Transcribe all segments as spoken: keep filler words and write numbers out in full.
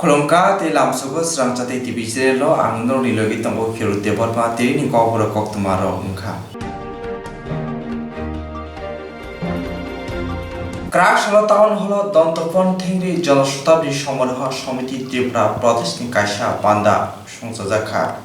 Khulumkha tei lamsogo Srangchati T V channel o ang norokni logi tongo Kheru Debbarma, tini ni kokborok koktwma rok wngkha. Kraksalo Town Hall o Dontopon Thengri Jonoshotabdi Somaroha Somiti Tripura Pradesh ni kaisa panda songchajakha.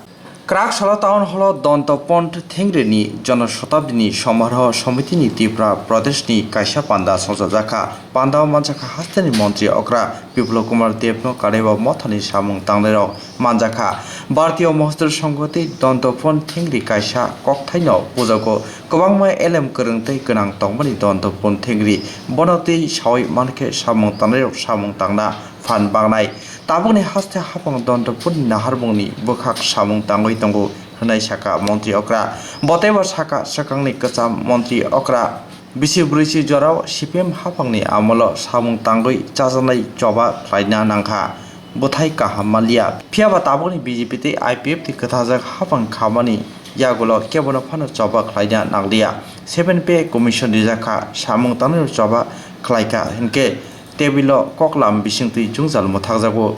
Kraksalo Town Hall o Dontopon Thengri ni Jonoshotabdi ni Somaroha Somiti ni Tripura Pradesh ni kaisa panda songchajakha. Panda o manjakha hasteni montri okra Biplab Kumar Deb no kadaio mothani samung tangnai rok manjakha. Bharatiya Mahasudra Sangho tei Dontopon Thengri kaisa kokthaino pujago kwbangma elem kwrwng tei gwnang tongmani Dontopon Thengri bono tei sawi mankhe samung tangnairok samung tangna phan bangnai. Tabukni haste haphang Dontopon ni naharmungni bwkhak samung tangwi tongo hwnwi sakha montri okra. Boteibo sakha swkangni kwcham montri okra. Bisi brwichi jorao C P M haphangni amolo samung tangwi chajaknai choba khlaina nangkha, bwthai kaham manliya. Phiyaba tabukni B J P tei I P F T kwthajak haphang khamani yagulo kebono phano choba khlaina nangliya. Seven Pay Commission rijakha, samung tangnai choba khlaikha hinkhe tebilo koklam bisingtwi jwngjal mwthakjago.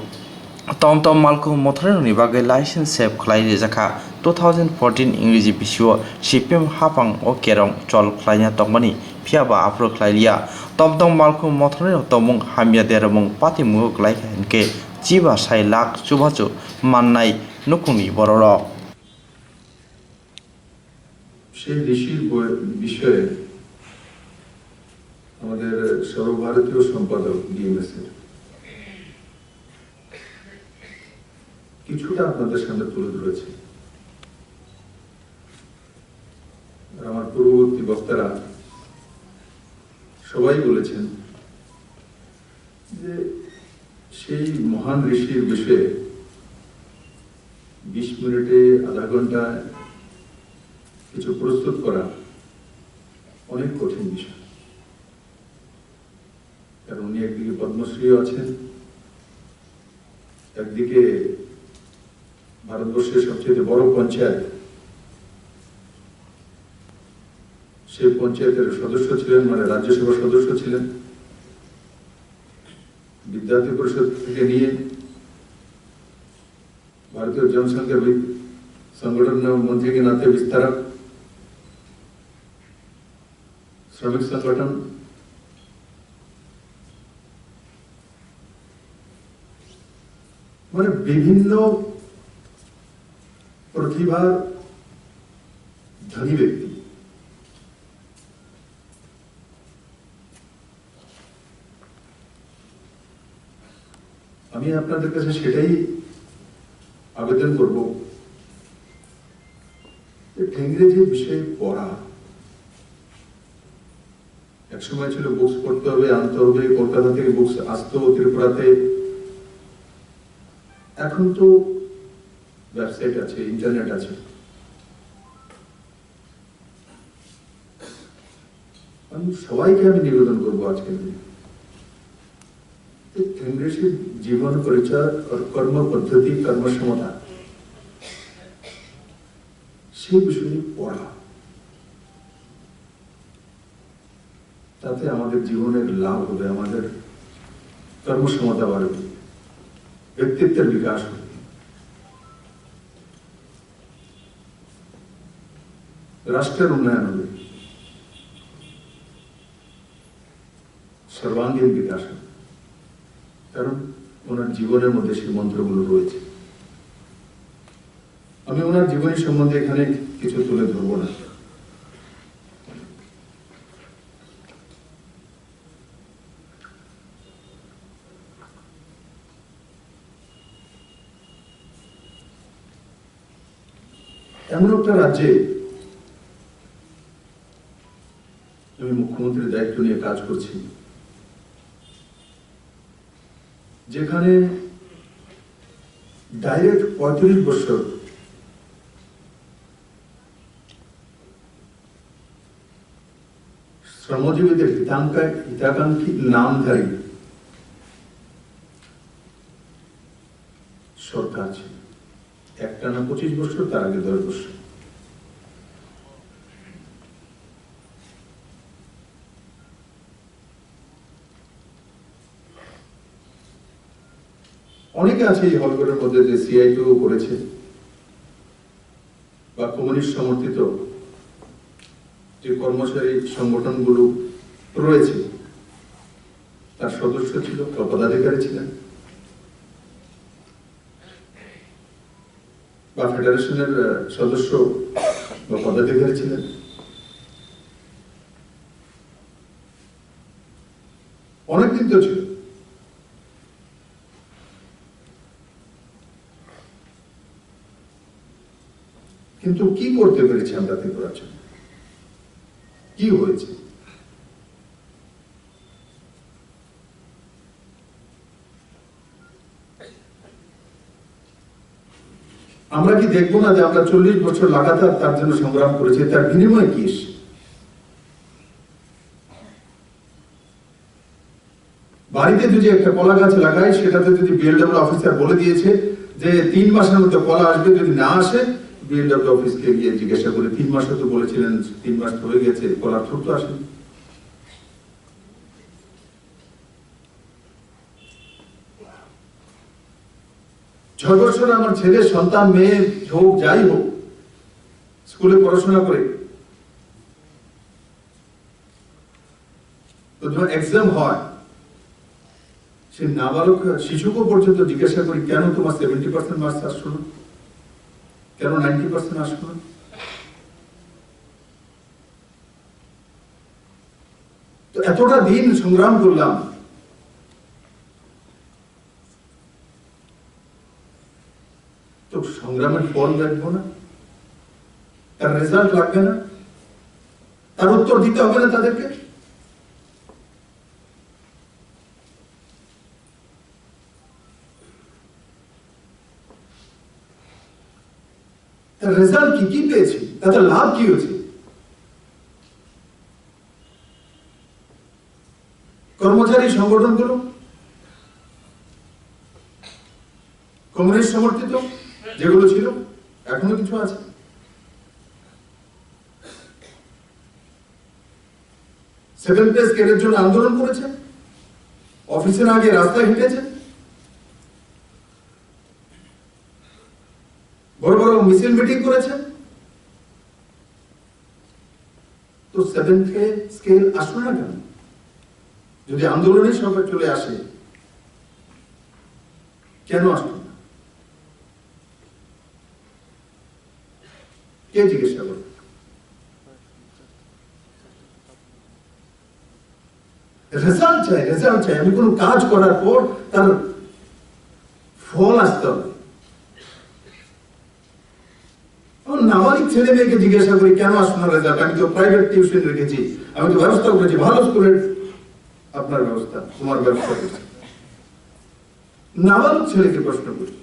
Tom Tom Malkhung mothorrokni bagwi license save khlai rijakha. Two thousand fourteen Ingreji bisio C P M haphang o kerong chol khlaina tongmani, phiyaba aphuru khlai liya. Tom Tom Malkhung mothorrok tongmung hamya dermung patimungo klaikha hinkhe chiba sai lakh chubachu mannai nukhungni bororok. সেই ঋষির বই-, বিষয়ে আমাদের সর্বভারতীয় সম্পাদক বিএমএস এর কিছুটা আপনাদের সামনে তুলে ধরেছি। আর আমার পূর্ববর্তী বক্তারা সবাই বলেছেন যে সেই মহান ঋষির বিষয়ে বিশ মিনিটে, আধা ঘন্টায় কিছু প্রস্তুত করা অনেক কঠিন বিষয়। কারণ উনি একদিকে পদ্মশ্রীও আছেন, একদিকে ভারতবর্ষের সবচেয়ে বড় পঞ্চায়েত, সেই পঞ্চায়েতের সদস্য ছিলেন, মানে রাজ্যসভার সদস্য ছিলেন। বিদ্যার্থী পরিষদ থেকে নিয়ে ভারতীয় জনসংঘের বি-, সংগঠন মন্ত্রী কি নাতে বিস্তারক, শ্রমিক সংগঠন, মানে বিভিন্ন প্রতিভার ধনী ব্যক্তি। আমি আপনাদের কাছে সেটাই আবেদন করব যে ঠেংরে যে বিষয়ে পড়া, এক সময় ছিল বুকস পড়তে হবে, আনতে হবে, কলকাতা থেকে বুকস আসতো ত্রিপুরাতে। এখন তো ওয়েবসাইট আছে, ইন্টারনেট আছে। আমি সবাইকে আমি নিবেদন করবো আজকের দিনে, যে ঠেংরেসির জীবন পরিচয়, কর-, কর্ম পদ্ধতি, কর্মক্ষমতা, সেই বিষয়ে পড়া। তাতে আমাদের জীবনের লাভ হবে, আমাদের কর্মক্ষমতা বাড়বে, ব্যক্তিত্বের বিকাশ হবে, রাষ্ট্রের উন্নয়ন হবে, সর্বাঙ্গীন বিকাশ হবে। কারণ ওনার জীবনের মধ্যে সেই মন্ত্রগুলো রয়েছে। আমি ওনার জীবনী সম্বন্ধে এখানে কিছু তুলে ধরবো না। এমন একটা রাজ্যে আমি মুখ্যমন্ত্রীর দায়িত্ব নিয়ে কাজ করছি, যেখানে ডাইরেক্ট পঁয়ত্রিশ বছর শ্রমজীবীদের হিতাঙ্কা-, হিতাকাঙ্ক্ষী নামধারী সরকার ছিল। একটানা পঁচিশ বছর, তার আগে দশ বছর। অনেকে আছে এই হলঘরের মধ্যে যে সিআইটিউ করেছে বা কমিউনিস্ট সমর্থিত যে কর্মচারী সংগঠনগুলো রয়েছে, তার সদস্য ছিল বা পদাধিকারী ছিলেন বা ফেডারেশনের, আহ, সদস্য বা পদাধিকারী ছিলেন। অনেকদিন তো ছিল, কিন্তু কি করতে পেরেছি আমরা ত্রিপুরার জন্য? কি হয়েছে? আমরা কি দেখবো না যে আমরা চল্লিশ বছর লাগাতার তার জন্য সংগ্রাম করেছি, তার বিনিময়ে কি এসছে? বাড়িতে যদি একটা কলা গাছ লাগাই, সেটাতে যদি বিএলডব্লিউ অফিসার বলে দিয়েছে যে তিন মাসের মধ্যে কলা আসবে, যদি না আসে, বিএলডব্লিউ অফিসকে গিয়ে জিজ্ঞাসা করে, "তিন মাসে তো বলেছিলেন, তিন মাস তো হয়ে গেছে, কলার থুর তো আসেনি।" ছয় বছরে আমার ছেলে সন্তান, মেয়ে হোক, যাই হোক, স্কুলে পড়াশোনা করে, তো যখন এক্সাম হয়, সেই নাবালক শিশুকে পর্যন্ত জিজ্ঞাসা করি, "কেন তোমার সেভেন্টি পার্সেন্ট মার্কস আসলো না? কেন নাইনটি পার্সেন্ট আসলো না?" তো এতটা দিন সংগ্রাম করলাম, তো সংগ্রামের ফল দেখবো না? তার রেজাল্ট লাগবে না? তার উত্তর দিতে হবে না তাদেরকে? তার রেজাল্ট কি, কি পেয়েছে, তাতে লাভ কি হয়েছে? কর্মচারী সংগঠনগুলো, কমিউনিস্ট সমর্থিত যেগুলো ছিল, এখনো কিছু আছে। সেভেন পে স্কেলের জন্য আন্দোলন করেছে, অফিসের আগে রাস্তায় হেঁটেছে, বড় বড় মিছিল মিটিং করেছে। তো সেভেন পে স্কেল আসলো না কেন? যদি আন্দোলনের সরকার চলে আসে, কেন আসলো না? কে জিজ্ঞাসা করে? রেজাল্ট চাই, রেজাল্ট চাই। আমি কোনো কাজ করার পর তার ফল আসতে হবে। আমার নাবালিক ছেলে মেয়েকে জিজ্ঞাসা করি, "কেন আসলো না রেজাল্ট? আমি তো প্রাইভেট টিউশন রেখেছি, আমি তো ব্যবস্থা করেছি, ভালো স্কুলের আপনার ব্যবস্থা, তোমার ব্যবস্থা করছি।" নাবালক ছেলেকে প্রশ্ন করি।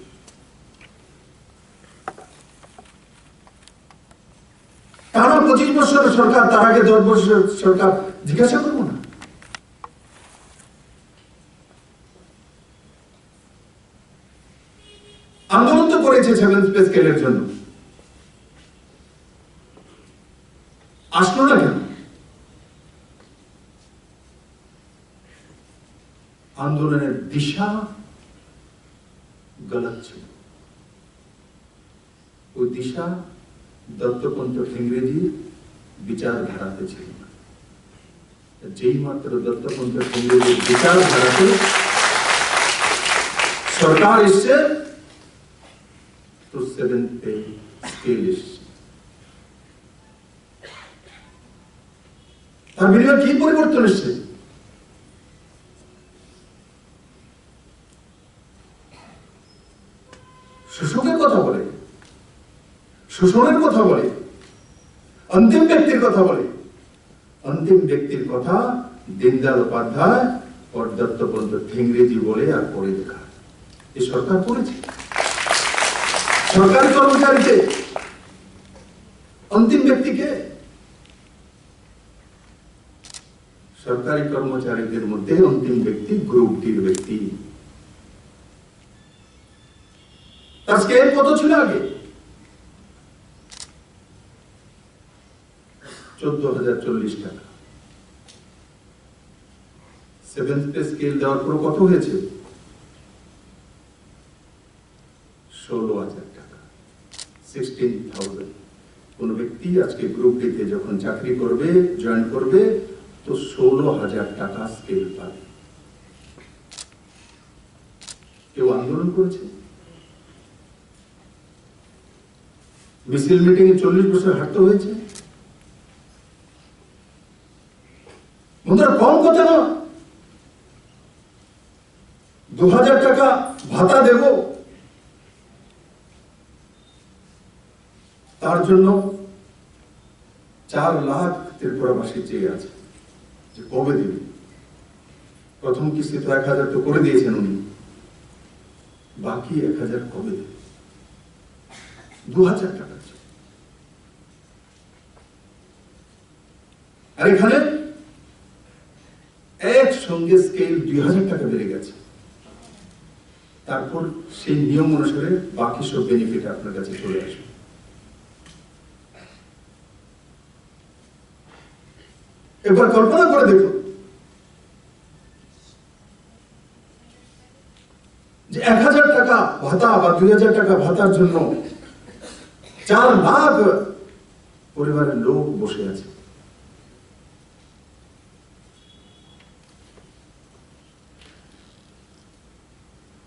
টানা পঁচিশ বছরের সরকার, তার আগে দশ বছরের সরকার, জিজ্ঞাসা করবো না? আন্দোলন তো করেছে সেভেন পে স্কেলের জন্য, আসলো না কেন? আন্দোলনের দিশা গলত ছিল। ওই দিশা দত্তপন্থ ইংরেজি বিচারধারাতে ছিল না। যেই মাত্র দত্তপন্থ ইংরেজি বিচারধারাতে সরকার এসছে, তো সেভেন পে স্কেল এসছে। তার বিনিময়ে কি পরিবর্তন এসছে? শোষকের কথা বলে, শোষণের কথা বলে, অন্তিম ব্যক্তির কথা বলে। অন্তিম ব্যক্তির কথা দীনদয়াল উপাধ্যায়, পর দত্তপন্থ ঠেংরিজি বলে আর পরে লেখা। এই সরকার করেছে। সরকারি কর্মচারীকে অন্তিম ব্যক্তিকে সরকারি কর্মচারীদের মধ্যে অন্তিম ব্যক্তি গ্রুপ ডির ব্যক্তি। তার স্কেল কত ছিল আগে? চোদ্দ হাজার চল্লিশ টাকা। সেভেন পে স্কেল দেওয়ার পর কত হয়েছে? Sixteen thousand. কোনো ব্যক্তি আজকে গ্রুপ ডি তে যখন চাকরি করবে, জয়েন করবে, তো ষোলো হাজার টাকা স্কেল পাবে। কেউ আন্দোলন করেছে? মিছিল মিটিং এ চল্লিশ বছর হাঁটতে হয়েছে। বন্ধুরা, কম কথা না, দু হাজার টাকা ভাতা দেব, তার জন্য চার লাখ ত্রিপুরাবাসী চেয়ে আছে যে কবে দিবে। প্রথম কিস্তি তো এক হাজার তো করে দিয়েছেন উনি, বাকি এক হাজার কবে দিবে? দু হাজার টাকা। আর এখানে একসঙ্গে স্কেল দুই হাজার টাকা বেড়ে গেছে। তারপর সেই নিয়ম অনুসারে বাকি সব বেনিফিট আপনার কাছে চলে আসবে। একবার কল্পনা করে দেখুন, যে এক হাজার টাকা ভাতা বা দুই হাজার টাকা ভাতার জন্য চার লাখ পরিবারের লোক বসে আছে।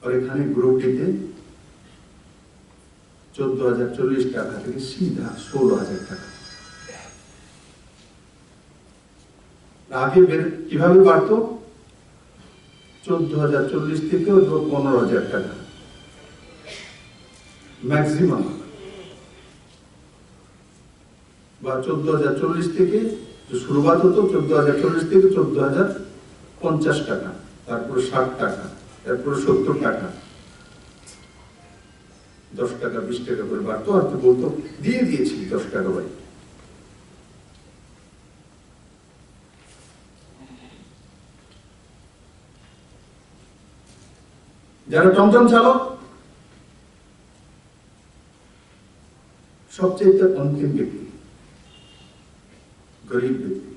আর এখানে গ্রুপ ডি তে চোদ্দ হাজার চল্লিশ টাকা থেকে সিধা ষোলো হাজার টাকা। আগে বের-, কিভাবে বাড়তো? চোদ্দ হাজার চল্লিশ থেকে হয়তো পনেরো হাজার টাকা ম্যাক্সিমাম, বা চোদ্দ হাজার চল্লিশ থেকে, তো শুরুয়াত হতো চোদ্দ হাজার চল্লিশ থেকে চোদ্দ হাজার পঞ্চাশ টাকা, তারপরে ষাট টাকা, তারপরে সত্তর টাকা, দশ টাকা বিশ টাকা করে বাড়তো। আর তো বলতো, দিয়ে দিয়েছি দশ টাকা ভাই। যারা টমটম চালক, সবচেয়ে অন্তিম ব্যক্তি, গরিব ব্যক্তি।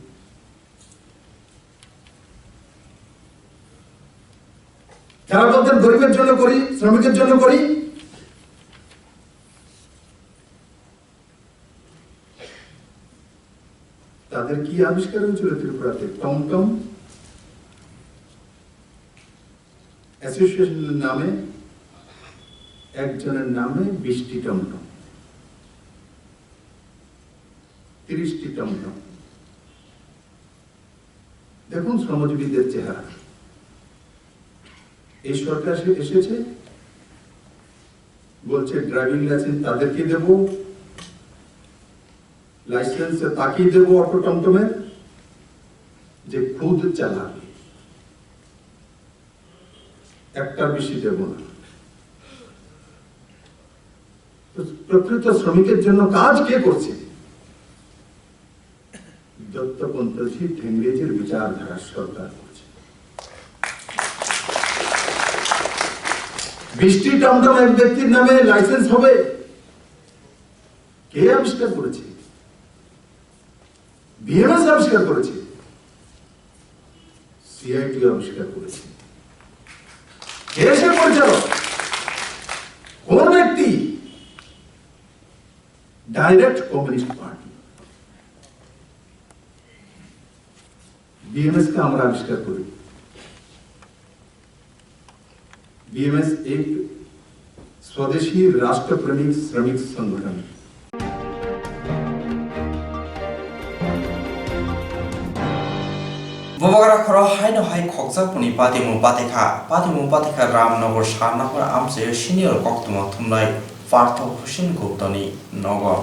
যারা বলতেন গরিবের জন্য করি, শ্রমিকের জন্য করি, তাদের কি আবিষ্কার হয়েছিল ত্রিপুরাতে? টমটম অ্যাসোসিয়েশনের নামে, একজনের নামে বিশটি টমটম, তিরিশটি টমটম। দেখুন শ্রমজীবীদের চেহারা। এই সরকার এসে-, এসেছে, বলছে ড্রাইভিং লাইসেন্স তাদেরকে দেব, লাইসেন্স তাকেই দেব অটো টমটমের, যে খুদ চালাবে, একটা বেশি দেব না। তো প্রকৃত শ্রমিকের জন্য কাজ কে করছে? দত্ত পন্থী, ঠেঙ্গেজির বিচারধারার সরকার করছে। বিশটি টমটম এক ব্যক্তির নামে লাইসেন্স হবে, কে আবিষ্কার করেছে? বিএমএস আবিষ্কার করেছে, সিআইটি আবিষ্কার করেছে। কে সে পরিচালক? কোন ব্যক্তি? Direct communist party. বিএমএস কে আমরা আবিষ্কার করি। বিএমএস এক স্বদেশী রাষ্ট্রপ্রেমিক শ্রমিক সংগঠন। Bubagra khoro haino hai khokjakmani patimung patikha, patimung patikha Ramnagar Sarnapar amchaio senior koktwma thumnai Partho Hussain Guptani nogo.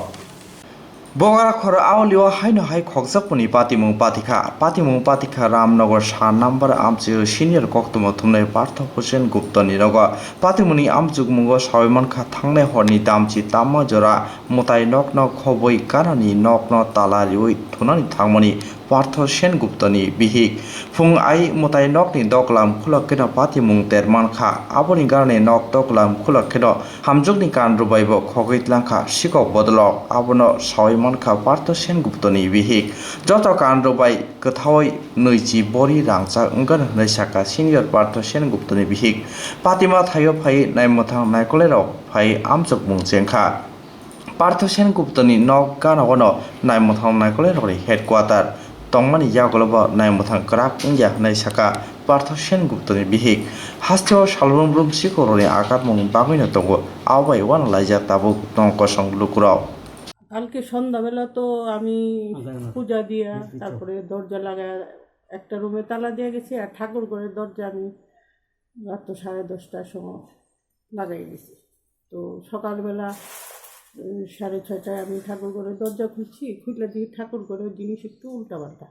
Bubagra khoro aolio haino hai khokjakmani patimung patikha, patimung patikha Ramnagar sa number amchaio senior koktwma thumnai Partho Hussain Guptani nogo. Patimungni amchukmungo sawi mankha thangnai horni damchi tamma jora mwtai nokno khobwi ganani nokno tala riwi thunani thangmani Partho Sen Guptani bihik. Phung ai mwtai nokni doklam khulok kheno patimung ter mankha. Aboni ganani nok doklam khulok kheno hamjwkni kan rwbaibo khogwi tlangkha sikok bodolok. Abono sawi mankha Partho Sen Guptani bihik. Joto kan rwbai kwthawi nwichi bori rangchak wngkha hwnwi sakha senior Partho Sen Guptani bihik. Patima thaio phaiwi naimwthang naikolairok phaiwi amchukmung chengkha. Partho Senguptani nok gana-o no naimwthang naikolairokni headquarter tongmani yagulo bo naimwthang kwrak wngya hwnwi sakha Partho Senguptani bihik. Hasteo salbrum brum sikhukrokni agatmung bagwino tongo, abo bai uanalaijak tabuk tong kosong lukurok. কালকে সন্ধ্যাবেলা তো আমি পূজা দিয়া, তারপরে দরজা লাগায়, একটা রুমে তালা দিয়ে গেছি, আর ঠাকুর ঘরের দরজা আমি রাত তো সাড়ে দশটার সময় লাগাই দিছি। তো সকালবেলা, উম, সাড়ে ছয়টায় আমি ঠাকুর ঘরের দরজা খুলছি, খুলে দেখি ঠাকুর ঘরের জিনিস একটু উল্টাপাল্টা।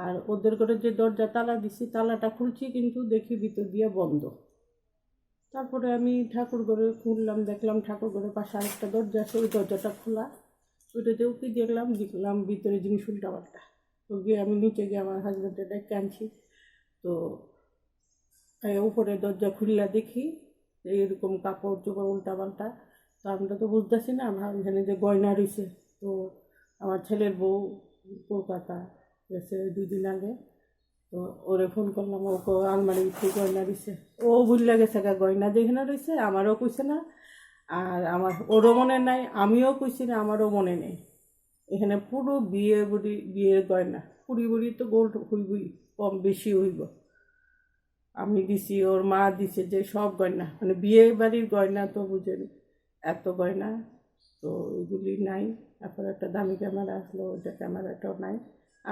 আর ওদের ঘরে যে দরজা তালা দিছি, তালাটা খুলছি, কিন্তু দেখি ভিতর দিয়ে বন্ধ। তারপরে আমি ঠাকুর ঘরে খুললাম, দেখলাম ঠাকুর ঘরের পাশে আরেকটা দরজা আছে, ওই দরজাটা খোলা। ওইটাতেও কি দেখলাম, দেখলাম ভিতরে জিনিস উল্টাপাল্টা। তো গিয়ে আমি নিচে গিয়ে আমার হাজব্যান্ডকে ডেকে আনছি। তো এই উপরে দরজা খুললা দেখি যে এরকম কাপড় চোপড় উল্টাপাল্টা। তো আমরা তো বুঝতেছি না, আমরা এখানে যে গয়না রয়েছে। তো আমার ছেলের বউ কলকাতা গেছে দুই দিন আগে, তো ওরে ফোন করলাম, ওকে আলমারি ভিতরে গয়না দিছে। ও ভুলিয়া গেছে গা, গয়না যেখানে রয়েছে আমারও কইছে না, আর আমার ওরও মনে নাই, আমিও কইছি না, আমারও মনে নেই। এখানে পুরো বিয়ে বুড়ি, বিয়ের গয়না, কুড়ি বুড়ি তো গোল্ড হইবই, কম বেশি হইব। আমি দিছি, ওর মা দিছে যে সব গয়না, মানে বিয়ে বাড়ির গয়না তো বুঝেন, এত গয়না। তো এগুলি নাই। তারপর একটা দামি ক্যামেরা আসলো, ওইটা ক্যামেরাটাও নাই।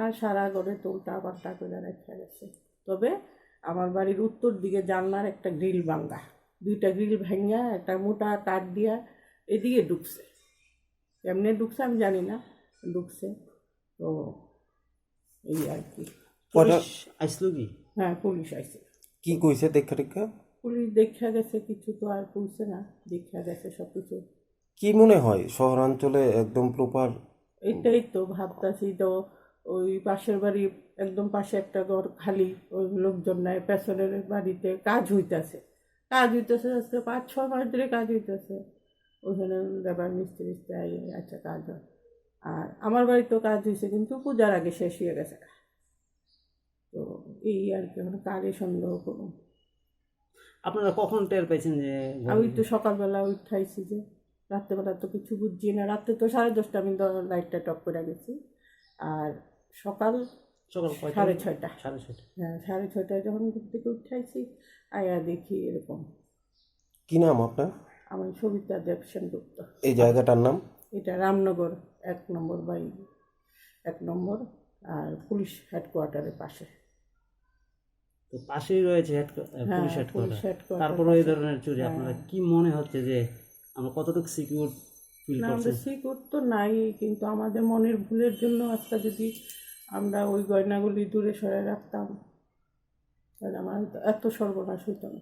আর সারা ঘরে তো উল্টা পাল্টা করে রাখা গেছে। তবে আমার বাড়ির উত্তর দিকে জানলার একটা গ্রিল ভাঙ্গা, দুইটা গ্রিল ভাঙ্গা একটা মোটা তার দিয়া এদিকে ঢুকছে। কেমনে ঢুকছে আমি জানি না, ঢুকছে। তো এই আর কি। কটা পুলিশ আইছিল কি? হ্যাঁ, পুলিশ আইছিল। কি কইছে দেখা টেখা? পুলিশ দেখা গেছে, কিছু তো আর কইছে না, দেখা গেছে সবকিছু। কি মনে হয় শহরাঞ্চলে একদম প্রপার? এটাই তো ভাবতাছি। তো ওই পাশের বাড়ি, একদম পাশে একটা ঘর খালি, ওই লোকজন নাই, পেছনের বাড়িতে কাজ হইতাছে, কাজ হইতাছে আজকে পাঁচ ছয় মাস ধরে কাজ হইতাছে। ওখানে লেবার মিস্ত্রি মিস্ত্রি আই-, আচ্ছা, কাজ হয়। আর আমার বাড়িতেও কাজ হয়েছে, কিন্তু পূজার আগে শেষ হয়ে গেছে। তো এই আর কি, মানে কারে সন্দেহ করবো? আপনারা কখন টের পাইছেন যে আমি তো সকালবেলা উঠাইছি, যে রাত্রেবেলা তো কিছু বুঝছি না। রাত্রে তো সাড়ে দশটা আমি দ-, লাইটটা টপ করে গেছি। আর সকাল সকাল কয়টা? সাড়ে ছয়টা। সাড়ে ছয়টা। হ্যাঁ, সাড়ে ছয়টায় যখন ঘুম থেকে উঠাইছি, আয়া দেখি এরকম। কি নাম আপনার? আমি সবিতা দেব সেনগুপ্ত। এই জায়গাটার নাম? এটা রামনগর এক নম্বর বাই এক নম্বর আর পুলিশ হেডকোয়ার্টারের পাশে। তো পাশেই রয়েছে হেডকো-, আহ, হ্যাঁ, পুলিশ হেডকোয়ার্টার। পুলিশ হেডকোয়ার্টার তারপরেও এই পাশে। ধরনের চুরি, হ্যাঁ। আপনার কি মনে হচ্ছে যে আমরা কতটুকু সিকিউর ফিল না, আমরা করছেন? সিকিউর তো নাই, কিন্তু আমাদের মনের ভুলের জন্য আজকে যদি আমরা ওই গয়নাগুলি দূরে সরে রাখতাম, তাহলে আমার তো এত সর্বনাশ হইতো না।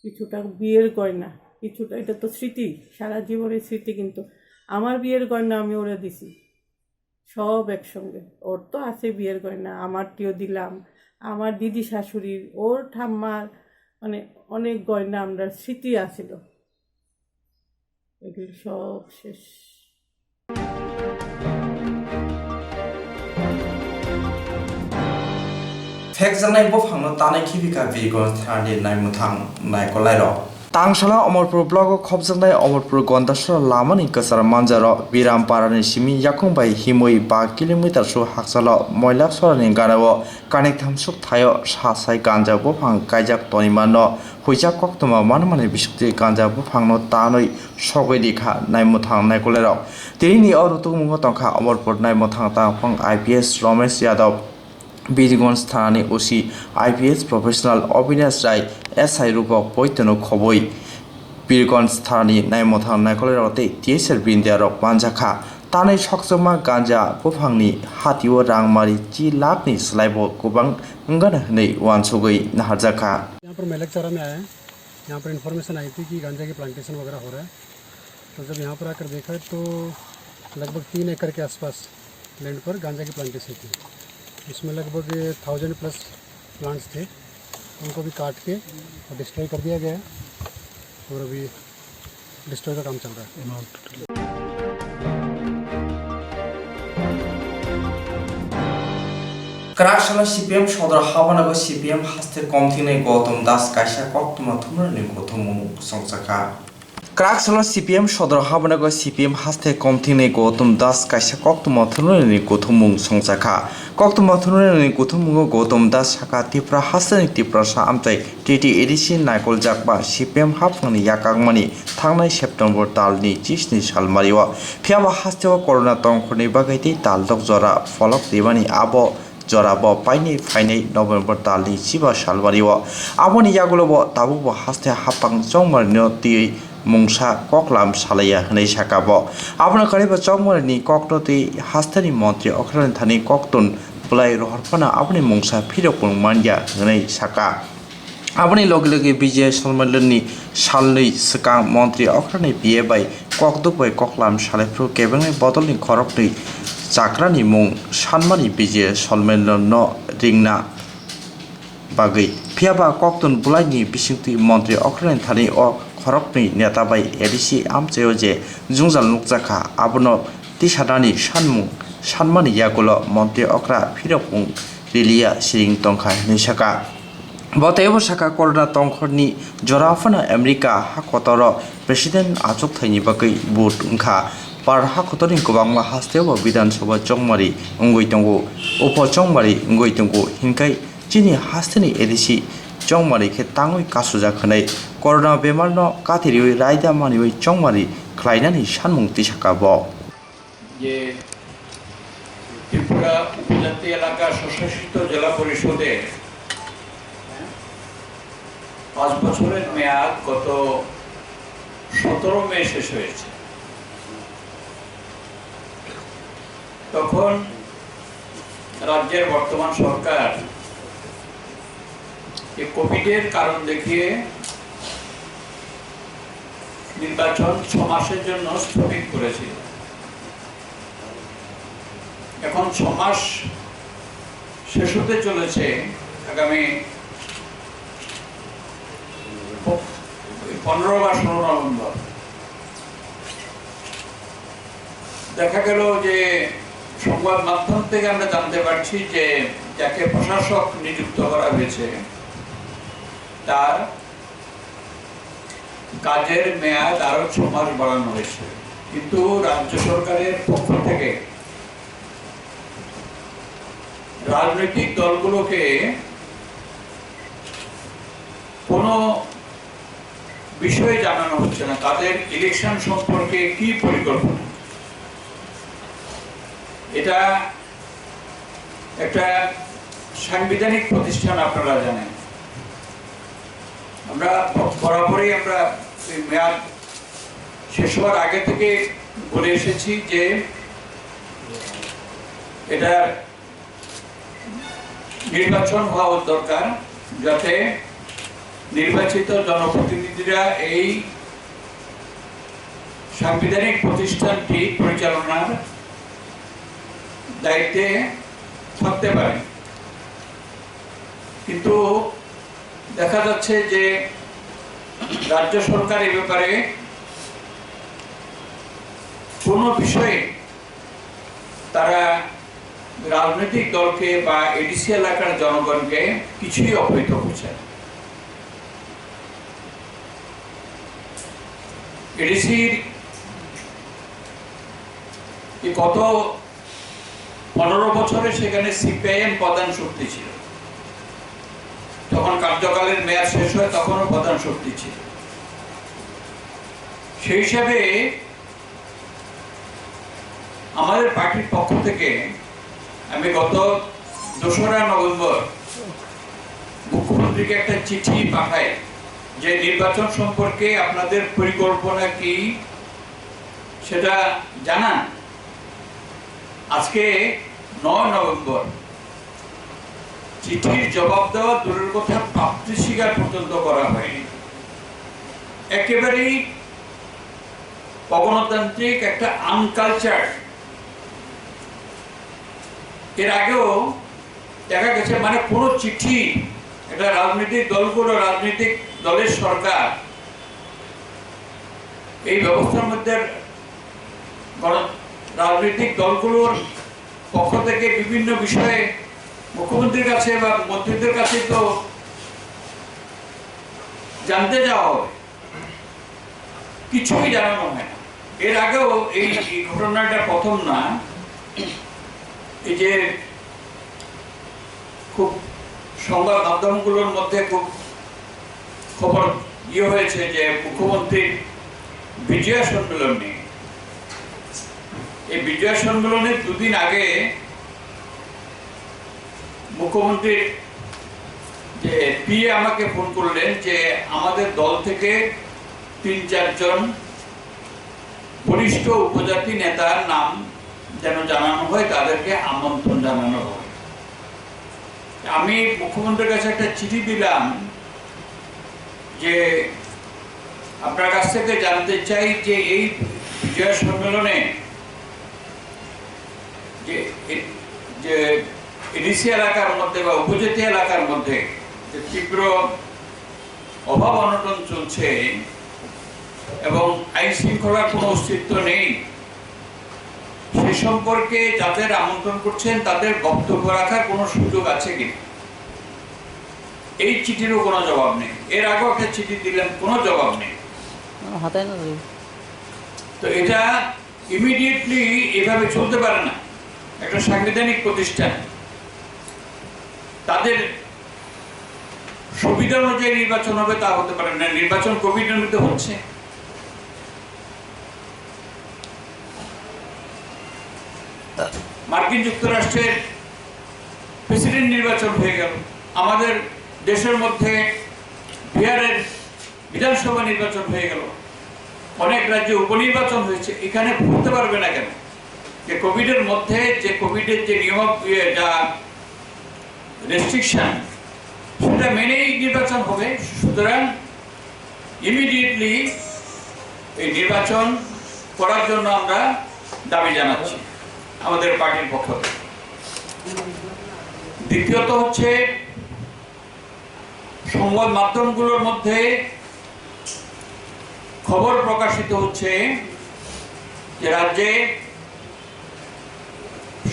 কিছুটা বিয়ের গয়না, কিছুটা, এটা তো স্মৃতি, সারা জীবনের স্মৃতি। কিন্তু আমার বিয়ের গয়না আমি ওরে দিছি, সব একসঙ্গে। ওর তো আছে বিয়ের গয়না, আমারটিও দিলাম, আমার দিদি শাশুড়ির, ওর ঠাম্মার, মানে অনেক গয়না আমরা স্মৃতি আছিল। এগুলি সব শেষ। Phekjaknai buphangno tanwi khibi kha Birgonj thanani naimwthang naikolairok. Tangsala Omorpur blogo khopjaknai Omorpur Gondasora lamani kwchar manjaro Biramparani simi yakung bai himwi ba kilometer su hakchalo Moilaksorani ganao kaniktham suk thaio sasai ganja buphang kaijak tonimanno huijak koktwma manmani bisingtwi ganja buphangno tanwi sogwi rikha naimwthang naikolairok. Tinini o rutukmungo tongkha Omorpur naimwthang tangphang I P S Romesh Yadav, Birgonj thanani O C I P S professional Avinash Rai, S I Rupok poitono khobwi. Birgonj thanani naimwthang naikolairok tei T S R Bindia rok manjakha. Tanwi sokchokma ganja buphangni hatio rangmari chi lakhni slaibo kwbang wngana hwnwi uansugwi naharjakha. यहाँ पर मेलकचारा में आए हैं। यहाँ पर इन्फॉर्मेशन आई थी कि गांजा की प्लांटेशन वगैरह हो रहा है। तो जब यहाँ पर आकर देखा तो लगभग तीन एकड़ के आसपास लैंड पर गांजा की प्लांटेशन थी। उसमें लगभग थाउजेंड प्लस प्लांट्स थे। उनको भी काट के और डिस्ट्रॉय कर दिया गया है। और अभी डिस्ट्रॉय का काम चल रहा है। Kwrak salo C P M sodor habanago C P M haste komthingnai Gautam Das kaisa koktwma thumrani kuthumung songchakha. Kwrak salo C P M sodor habanago C P M haste komthingni Gautam Das kaisa koktwma thwrwngni kuthumung songchakha. Koktwma thwrwngni kuthumungo Gautam Das sakha, Tripura hasteni Tiprasa amchai T T A D C naikoljak ba C P M haphangni yakangmani thangnai September talni chisni salmario. Phiyaba hasteo corona tongkhorni bagwi tei taldok jora pholok rimani abo jorabo painwi phainai November talni chiba salmario. Aboni yagulobo tabukbo haste haphang chongmarino twiwi mungsa koklam salaiya hwnwi sakha bo. Abono karibo chongmarini kokno twi hasteni montri okhrani thani koktun bwlai rohor phano aboni mungsa phirokmung manya hwnwi sakha. Aboni loge loge B J Solmendroni salnwi swkang montri okhrani P A bai kokduk bai koklam salaiphuru kebengni bodolni khoroknwi chakrani mung sanmani B J Solmendrono ringna bagwi. Phiyaba koktun bwlaini bisingtwi montri okhrani thani o khoroknwi neta bai A D C amchaio je jwngjal nukjakha, abono tisanani sanmung sanmani yagulo montri okra phirokmung riliya siring tongkha hwnwi sakha. Bo teibo sakha, corona tongkhorni jora phano America hakotoro president achukthai ni bagwi vote wngkha. Bharat hakotorni kwbangma hasteo bo Bidhan Sabha chongmari wngwi tongo, upho chongmari wngwi tongo, hinkhai chini hasteni A D C chongmari khe tangwi kasujak hwnwi corona bemarno kathi riwi raida maniwi chongmari khlainani sanmung tisakha bo. যে ত্রিপুরা উপজাতি এলাকা স্বশাসিত জেলা পরিষদের পাঁচ বছরের মেয়াদ গত সতেরো মে শেষ হয়েছে। তখন রাজ্যের বর্তমান সরকার এই কোভিডের কারণ দেখিয়ে নির্বাচন ছ মাসের জন্য স্থগিত করেছিল। এখন ছ মাস শেষ হতে চলেছে, আগামী প-, পনেরো বা ষোলো নভেম্বর। দেখা গেল যে সংবাদ মাধ্যম থেকে আমরা জানতে পারছি যে যাকে প্রশাসক নিযুক্ত করা হয়েছে, তার কাজের মেয়াদ আরো ছ মাস বাড়ানো হয়েছে, কিন্তু রাজ্য সরকারের পক্ষ থেকে রাজনৈতিক দলগুলোকে কোনো বিষয়ে জানানো হচ্ছে না, তাদের ইলেকশন সম্পর্কে কি পরিকল্পনা। এটা একটা সাংবিধানিক প্রতিষ্ঠান, আপনারা জানেন। আমরা ব-, বরাবরই আমরা এই মেয়াদ শেষ হওয়ার আগে থেকে বলে এসেছি যে এটা নির্বাচন হওয়া দরকার, যাতে নির্বাচিত জনপ্রতিনিধিরা এই সাংবিধানিক প্রতিষ্ঠানটি পরিচালনার দায়িত্বে থাকতে পারেন। কিন্তু দেখা যাচ্ছে যে রাজ্য সরকার এ ব্যাপারে কোনো বিষয়ে তারা রাজনৈতিক দলকে বা এডিসি এলাকার জনগণকে কিছুই অবহিত করছে না। এডিসির এই গত পনেরো বছরে সেখানে সিপিআইএম প্রধান শক্তি ছিল, তখন কার্যকালের মেয়াদ শেষ হয়, তখনও প্রধান শক্তি ছিল। সেই হিসাবে আমাদের পার্টির পক্ষ থেকে আমি গত দোসরা নভেম্বর মুখ্যমন্ত্রীকে একটা চিঠি পাঠাই যে নির্বাচন সম্পর্কে আপনাদের পরিকল্পনা কি সেটা জানান। আজকে নয় নভেম্বর, চিঠির জবাব দেওয়া দূরের কথা, প্রাপ্তি স্বীকার পর্যন্ত করা হয়নি। একেবারেই অগণতান্ত্রিক একটা আনকালচার। এর আগেও দেখা গেছে, মানে, কোনো চিঠি এটা রাজনৈতিক দলগুলো, রাজনৈতিক দলের সরকার এই ব্যবস্থার মধ্যে গণ-, রাজনৈতিক দলগুলোর পক্ষ থেকে বিভিন্ন বিষয়ে মুখ্যমন্ত্রীর কাছে বা মন্ত্রীদের কাছে তো জানতে যাওয়া হবে। কিছুই জানানো হয় না। এর আগেও এই, এই ঘটনাটা প্রথম না। এই যে খুব সংবাদ মাধ্যমগুলোর মধ্যে খুব খবর ইয়ে হয়েছে যে মুখ্যমন্ত্রীর বিজয়া সম্মেলন নিয়ে। এই বিজয়া সম্মেলনের দুদিন আগে মুখ্যমন্ত্রীর যে পিএ আমাকে ফোন করলেন যে আমাদের দল থেকে তিন চারজন বরিষ্ঠ উপজাতি নেতার নাম যেন জানানো হয়, তাদেরকে আমন্ত্রণ জানানো হয়। আমি মুখ্যমন্ত্রীর কাছে একটা চিঠি দিলাম যে আপনার কাছ থেকে জানতে চাই যে এই বিজয় সম্মেলনে যে এ-, যে এডিসি এলাকার মধ্যে বা উপজাতি এলাকার মধ্যে যে তীব্র অভাব অনটন চলছে এবং আইন শৃঙ্খলার কোনো অস্তিত্ব নেই, সে সম্পর্কে যাদের আমন্ত্রণ করছেন তাদের বক্তব্য রাখার কোনো সুযোগ আছে কিনা, এই চিঠিরও কোনো জবাব নেই। এর আগেও একটা চিঠি দিলাম, কোনো জবাব নেই। হাতায় না রে। তো এটা ইমিডিয়েটলি এভাবে চলতে পারে না, একটা সাংবিধানিক প্রতিষ্ঠান। তাদের সুবিধা অনুযায়ী নির্বাচন হবে, তা হতে পারে না। নির্বাচন কমিটির মধ্যে হচ্ছে। মার্কিন যুক্তরাষ্ট্রের প্রেসিডেন্ট নির্বাচন হয়ে গেল, আমাদের দেশের মধ্যে বিহারের বিধানসভা নির্বাচন হয়ে গেল, অনেক রাজ্যে উপনির্বাচন হয়েছে। এখানে বলতে পারবে না কেন যে কোভিডের মধ্যে যে কোভিডের যে নিয়ম, ইয়ে, যা রেস্ট্রিকশন, সেটা মেনেই নির্বাচন হবে। সুতরাং ইমিডিয়েটলি এই নির্বাচন করার জন্য আমরা দাবি জানাচ্ছি আমাদের পার্টির পক্ষ থেকে। দ্বিতীয়ত হচ্ছে, সংবাদ মাধ্যমগুলোর মধ্যে খবর প্রকাশিত হচ্ছে যে রাজ্যে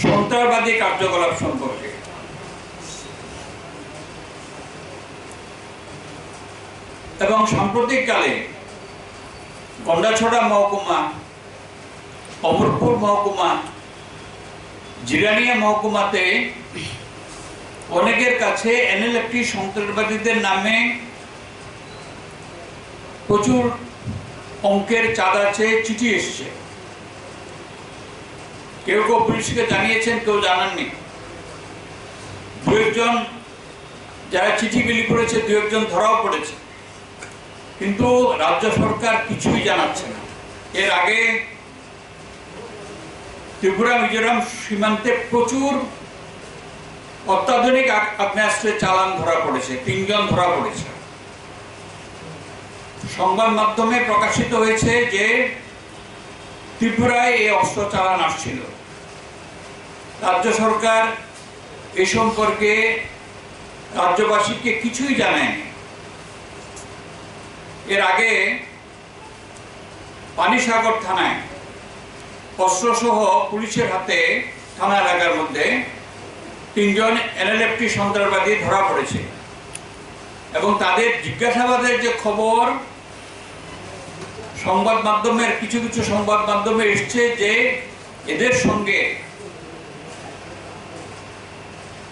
সন্ত্রাসবাদী কার্যকলাপ সম্পর্কে, এবং সাম্প্রতিককালে গন্ডাছড়া মহকুমা, অমরপুর মহকুমা, জিরানিয়া মহকুমাতে অনেকের কাছে এনএলএফটি সন্ত্রাসবাদীদের নামে প্রচুর অঙ্কের চাঁদা চেয়ে চিঠি এসছে। কেউ কেউ পুলিশকে জানিয়েছেন, কেউ জানাননি। দু একজন যারা চিঠি বিলি করেছে, দু একজন ধরাও পড়েছে, কিন্তু রাজ্য সরকার কিছুই জানাচ্ছে না। এর আগে ত্রিপুরা মিজোরাম সীমান্তে প্রচুর অত্যাধুনিক আগ-, আগ্নেয়াস্ত্রের চালান ধরা পড়েছে, তিনজন ধরা পড়েছে। সংবাদ মাধ্যমে প্রকাশিত হয়েছে যে ত্রিপুরায় এই অস্ত্র চালান আসছিল। রাজ্য সরকার এ সম্পর্কে রাজ্যবাসীকে কিছুই জানায়নি। এর আগে পানিসাগর থানায় অস্ত্রসহ পুলিশের হাতে থানা এলাকার মধ্যে তিনজন এনএলএফটি সন্ত্রাসবাদী ধরা পড়েছে এবং তাদের জিজ্ঞাসাবাদের যে খবর, সংবাদ মাধ্যমের, কিছু কিছু সংবাদ মাধ্যমে এসছে যে এদের সঙ্গে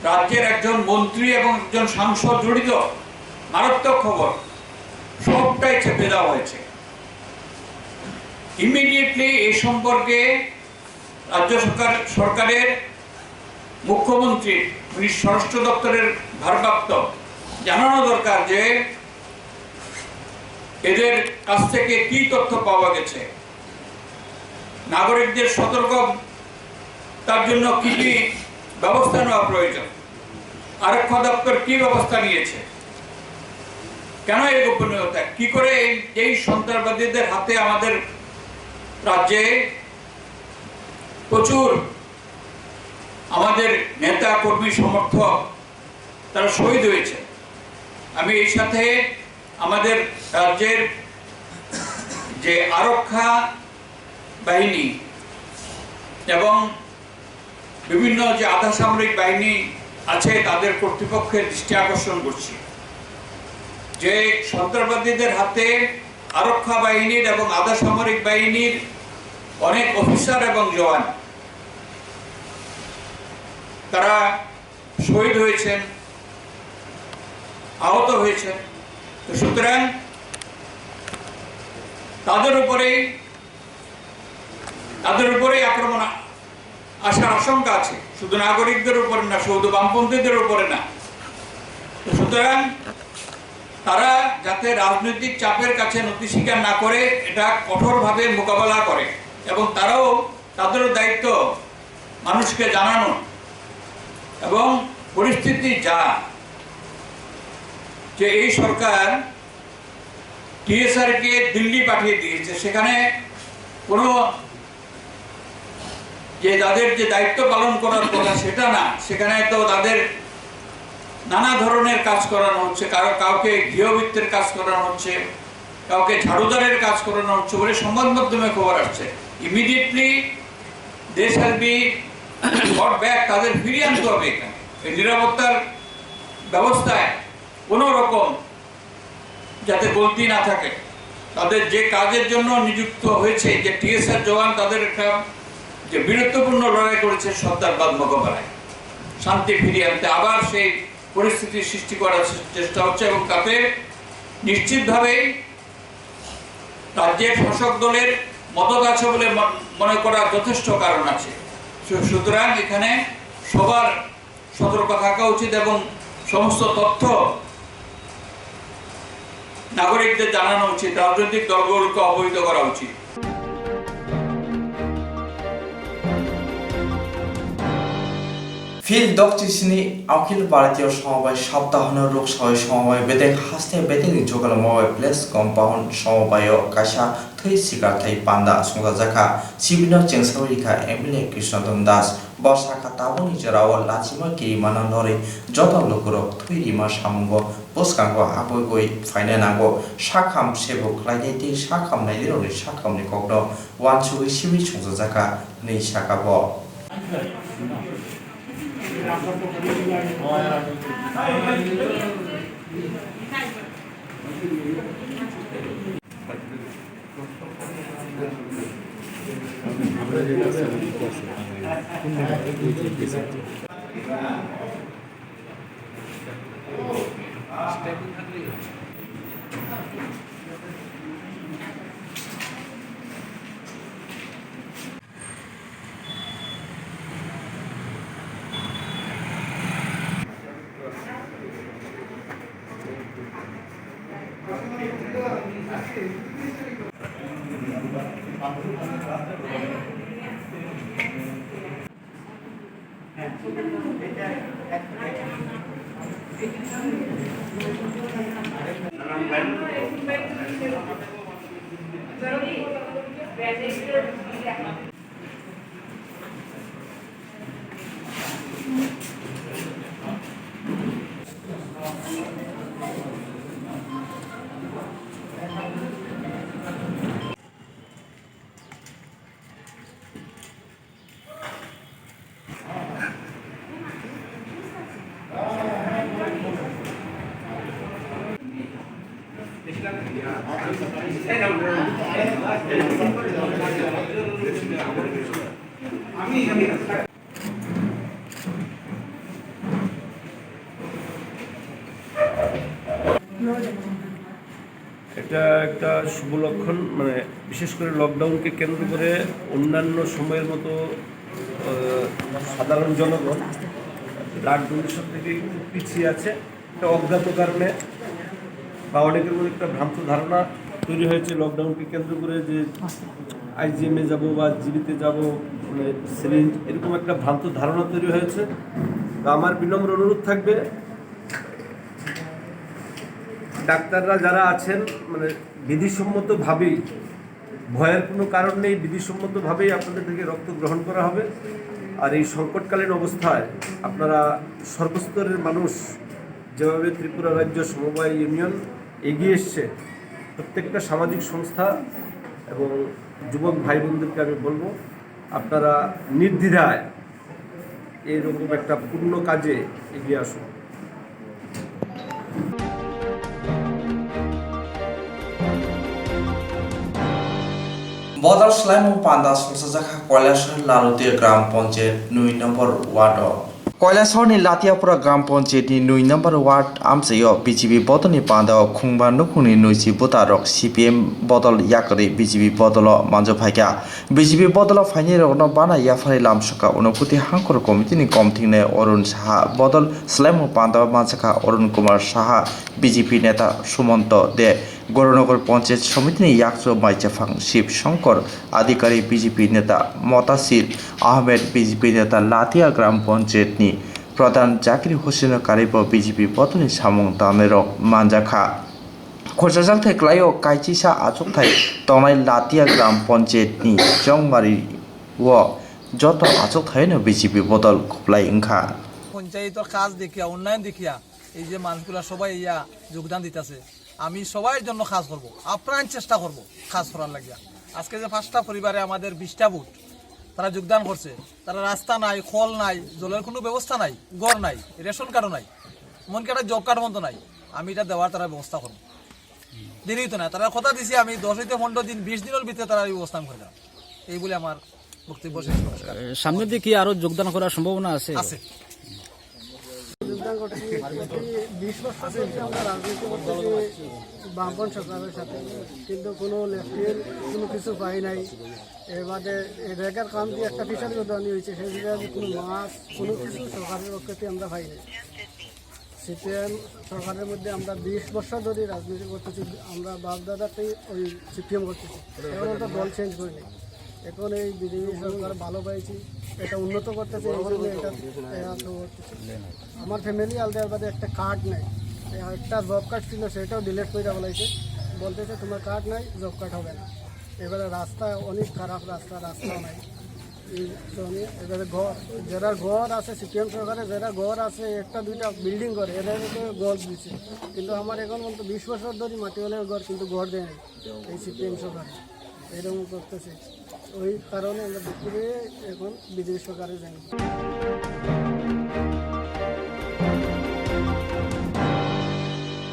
রাজ্যের একজন মন্ত্রী এবং একজন সাংসদ জড়িত। মারাত্মক খবর, সবটাই চেপে দেওয়া হয়েছে। ইমিডিয়েটলি এই সম্পর্কে রাজ্য সরকার, সরকারের মুখ্যমন্ত্রী, উনি স্বরাষ্ট্র দপ্তরের ভারপ্রাপ্ত, জানানো দরকার যে এদের কাছ থেকে কী তথ্য পাওয়া গেছে, নাগরিকদের সতর্কতার জন্য কী কী ব্যবস্থা নেওয়া প্রয়োজন, আরক্ষা দপ্তর কী ব্যবস্থা নিয়েছে, কেন এই গোপনীয়তা, কী করে এই, এই সন্ত্রাসবাদীদের হাতে আমাদের রাজ্যে প্রচুর আমাদের নেতা, কর্মী, সমর্থক তারা শহীদ হয়েছে। আমি এই সাথে আমাদের রাজ্যের যে আরক্ষা বাহিনী এবং বিভিন্ন যে আধা সামরিক বাহিনী আছে, তাদের কর্তৃপক্ষের দৃষ্টি আকর্ষণ করছি যে সন্ত্রাসবাদীদের হাতে আরক্ষা বাহিনীর এবং আধা সামরিক বাহিনীর অনেক অফিসার এবং জওয়ান তারা শহীদ হয়েছেন, আহত হয়েছেন। তো সুতরাং তাদের উপরেই তাদের উপরেই আক্রমণ আ- আসার আশঙ্কা আছে, শুধু নাগরিকদের উপরে না, শুধু বামপন্থীদের উপরে না। তো সুতরাং তারা যাতে রাজনৈতিক চাপের কাছে নতি স্বীকার না করে এটা কঠোরভাবে মোকাবেলা করে, এবং তারাও, তাদেরও দায়িত্ব মানুষকে জানানো। এবং পরিস্থিতি যা, যে এই সরকার টিএসআর কে দিল্লি পাঠিয়ে দিয়েছে, সেখানে কোনো যে তাদের যে দায়িত্ব পালন করার কথা সেটা না, সেখানে তো তাদের নানা ধরনের কাজ করানো হচ্ছে, কারো, কাউকে গৃহবৃত্তের কাজ করানো হচ্ছে, কাউকে ঝাড়ুদারের কাজ করানো হচ্ছে বলে সংবাদ মাধ্যমে খবর আসছে। Immediately they shall be brought back, তাদের ফিরিয়ে আনতে হবে এখানে। এই নিরাপত্তার ব্যবস্থায় কোনো রকম যাতে গলতি না থাকে, তাদের যে কাজের জন্য নিযুক্ত হয়েছে, যে টিএসআর জওয়ান, তাদের একটা যে বীরত্বপূর্ণ লড়াই করেছে সর্দারবাদ মোকাবেলায়, শান্তি ফিরিয়ে আনতে আবার সেই পরিস্থিতি সৃষ্টি করার চেষ্টা হচ্ছে, এবং তাতে নিশ্চিতভাবেই রাজ্যের শাসক দলের মদত আছে বলে মন- মনে করার যথেষ্ট কারণ আছে। সু- সুতরাং এখানে সবার সতর্ক থাকা উচিত এবং সমস্ত তথ্য নাগরিকদের জানানো উচিত, রাজনৈতিক দলগুলোকে অবহিত করা উচিত। Phil Dokchi sini Akhil Bharatiya Somobai Saptahono Ruk Sawai Somobai Bedek Haste Bedek ni Jogalamo Bai Place Compound Somobai o kaisa thwi sikarthai panda songjajakha. Sibino chengsawi rikha M L A Krishna Dhan Das. Bo sakha tabukni jorao lachima kirimano norwi joto lukurok thwi rima samungo bwskango abugwi phaina nango. Sakham sebo khlainai tei sakham nainai rokni sakhamni kokno uansugwi simi songchajakha, hwnwi sakha bo. এটা একটা শুভ লক্ষণ, মানে, বিশেষ করে লকডাউনকে কেন্দ্র করে অন্যান্য সময়ের মতো, আহ, সাধারণ জনগণ ব্লাড ডোনেশন থেকে একটু পিছিয়ে আছে। একটা অজ্ঞাত কারণে বা অনেকের মধ্যে একটা ভ্রান্ত ধারণা তৈরি হয়েছে লকডাউনকে কেন্দ্র করে, যে আইজিএমে যাব বা জিবিতে যাব, মানে, সিরিঞ্জ, এরকম একটা ভ্রান্ত ধারণা তৈরি হয়েছে। তো আমার বিনম্র অনুরোধ থাকবে, ডাক্তাররা যারা আছেন, মানে, বিধিসম্মতভাবেই, ভয়ের কোনো কারণ নেই, বিধিসম্মতভাবেই আপনাদের থেকে রক্ত গ্রহণ করা হবে। আর এই সংকটকালীন অবস্থায় আপনারা সর্বস্তরের মানুষ যেভাবে ত্রিপুরা রাজ্য সমবায় ইউনিয়ন এগিয়ে এসছে, প্রত্যেকটা সামাজিক সংস্থা এবং যুবক ভাই বোনদেরকে আমি বলবো, আপনারা নির্দ্বিধায় এইরকম একটা পূর্ণ কাজে এগিয়ে আসুন। Bodol swlaimung panda songchajakha Kailasor Lalutia Gram Panchayat nui number ward o. Kailasor ni Latiapura Gram Panchayat ni nui number ward amchaio B J P bodol ni panda o khungba nukhung ni nuichi buta rok C P M bodol yakarwi B J P bodol o manjak phaikha. B J P bodol o phainai rokno bana yaphari lamsokha Unokuti Hangkhor Committee ni komthing nai Arun Saha, bodol swlaimung panda o manjakha Arun Kumar Saha, B J P neta Sumanto De, Goranagar Panchayat Samiti ni yakchu Maichaphang Shiv Shankar, adhikari B J P neta Motasir Ahmed, B J P neta Latia Gram Panchayat ni Pradhan Zakir Hussain o karwi bo B J P bodol ni samung tangnai rok manjakha. Khorsa jakthai kwlaio kaichisa achukthai tongnai Latia Gram Panchayat ni Chongmari o joto achukthai no B J P bodol khuplai wngkha. পঞ্চায়েতর কাজ দেখিয়া, উন্নয়ন দেখিয়া এই যে মানুষগুলা সবাই ইয়া যোগদান দিতেছে, আমি সবার জন্য কাজ করব, আপ্রাণ চেষ্টা করব কাজ করার লাগিয়া। আজকে যে পাঁচটা পরিবারে আমাদের বিশটা ভোট, তারা যোগদান করছে, তারা রাস্তা নাই, কল নাই, জলের কোনো ব্যবস্থা নাই, ঘর নাই, রেশন কার্ডও নাই, এমনকি একটা জব কার্ড পর্যন্ত নাই। আমি এটা দেওয়ার তারা ব্যবস্থা করব। দেরি হইতো না, তারা কথা দিছি আমি দশ হইতে পনেরো দিন, বিশ দিনের ভিতরে তারা এই ব্যবস্থা আমি করে দেবো। এই বলে আমার বক্তব্য শেষ। নমস্কার। এ, সামনের দিকে কি আরো যোগদান করার সম্ভাবনা আছে? আছে। যোগদান করছি। বিশ বছর ধরে আমরা রাজনীতি করতেছি বামপন্থী সরকারের সাথে, কিন্তু কোনো লেফটের কোনো কিছু পাই নাই। এর বাদে এই রেগার কাম দিয়ে একটা ফিশারি উদ্যান হয়েছে, সেই ফিশারি কোনো মাছ, কোনো কিছু সরকারের পক্ষ থেকে আমরা পাই নাই। সিপিএম সরকারের মধ্যে আমরা বিশ বছর ধরে রাজনীতি করতেছি, আমরা বাপ দাদাতেই ওই সিপিএম করতেছি, এখন তো দল চেঞ্জ করিনি। এখন এই বিজেপি সরকার ভালো পাইছি, এটা উন্নত করতেছে, এই জন্য এটা, এটা তো করতেছে। আমার ফ্যামিলি আলাদা আলাদা একটা কার্ড নেই, এই একটা জব কার্ড ছিল, সেটাও ডিলিট করে বলাইছে, বলতেছে তোমার কার্ড নাই, জব কার্ড হবে না। এবারে রাস্তা অনেক খারাপ রাস্তা, রাস্তাও নাই। এই জন্য এবারে ঘর, যারা ঘর আছে সিপিএম সরকারে, যারা ঘর আছে একটা দুইটা বিল্ডিং করে, এরা তো ঘর দিছে, কিন্তু আমার এখন পর্যন্ত বিশ বছর ধরে মাটি হলে ঘর, কিন্তু ঘর দেয় নাই এই সিপিএম সরকার, এরকম করতেছে। ওই কারণে আমরা দুঃখ পেয়ে এখন বিজেপি সরকারে যাই।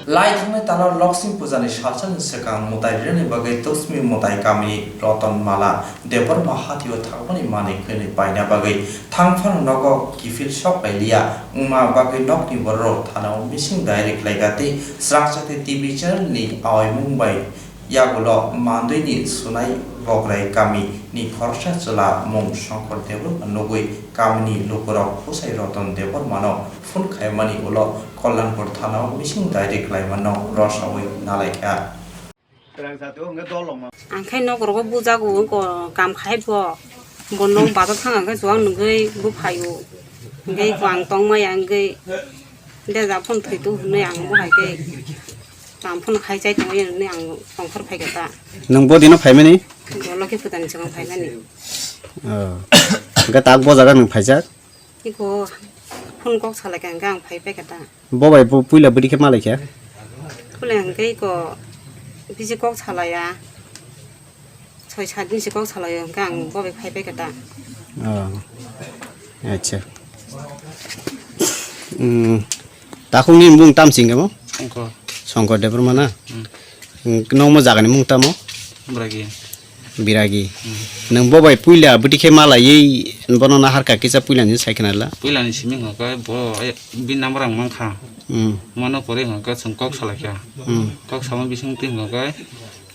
Lai thangni talo Loksing Puja ni salsa ni swkang mwtai rirani bagwi Toksmi mwtai kamini Roton Mala Debbarma hatio thangmani manwi khwnwi paina bagwi thangphano nogo kiphil sok lai liya wngma bagwi nokni bororok thanao missing diary khlaikha tei swrangsa tei T V channel ni awaimung bai yagulo Mandwini Sunai Bograi kami ni khoroksa chwla mung Songkor Debbarma nugwi kamini lukurok bwsai Roton Debbarmano phone khaimani ulo Kalyanpur thanao missing diary khlaimano rosaui nalaikha. Ang khai nokrogo bujago wngko kam khai bo. Bo nok bazar thang ang khe chuwak nugwi buphaio. Hwnkhe eko ang tongmaya wngwi deja phone thwitu hwnwi ang bo hai khe kam phone khai chai tongmaya hwnwi ang tongthor phaikha ta. Nwng bo dino phaimani? Bo Lokhi Pujani swkang phaimani. Oh. Hwnkhe tak bo jaga nwng phaijak? Eko phone kok salaikha hwnkhe ang phai paikha ta. Bo bai bo puila bwrwi khe malaikha? Puila hwnkhe eko bisi kok salaiya. Soi sat din se kok salaio, hwnkhe ang bo bai phai paikha ta. Oh. Acha. Hmm. Takhukni bumung tam se hwnkhe mo? Songkor. Songkor Debbarma na? Hmm. Hmm, nokmo jagani mung tamo? Bragi. Biragi. Hmm. Nwng bo bai puila bwtwi khe malaiwi bono naharkha kisa puilani sai khna la? Puilani simi hwnkhe bo, eh, bini number ang mankha. Hmm. Mano pore hwnkhe chwng kok salaikha. Hmm. Kok sama bising twi hwnkhe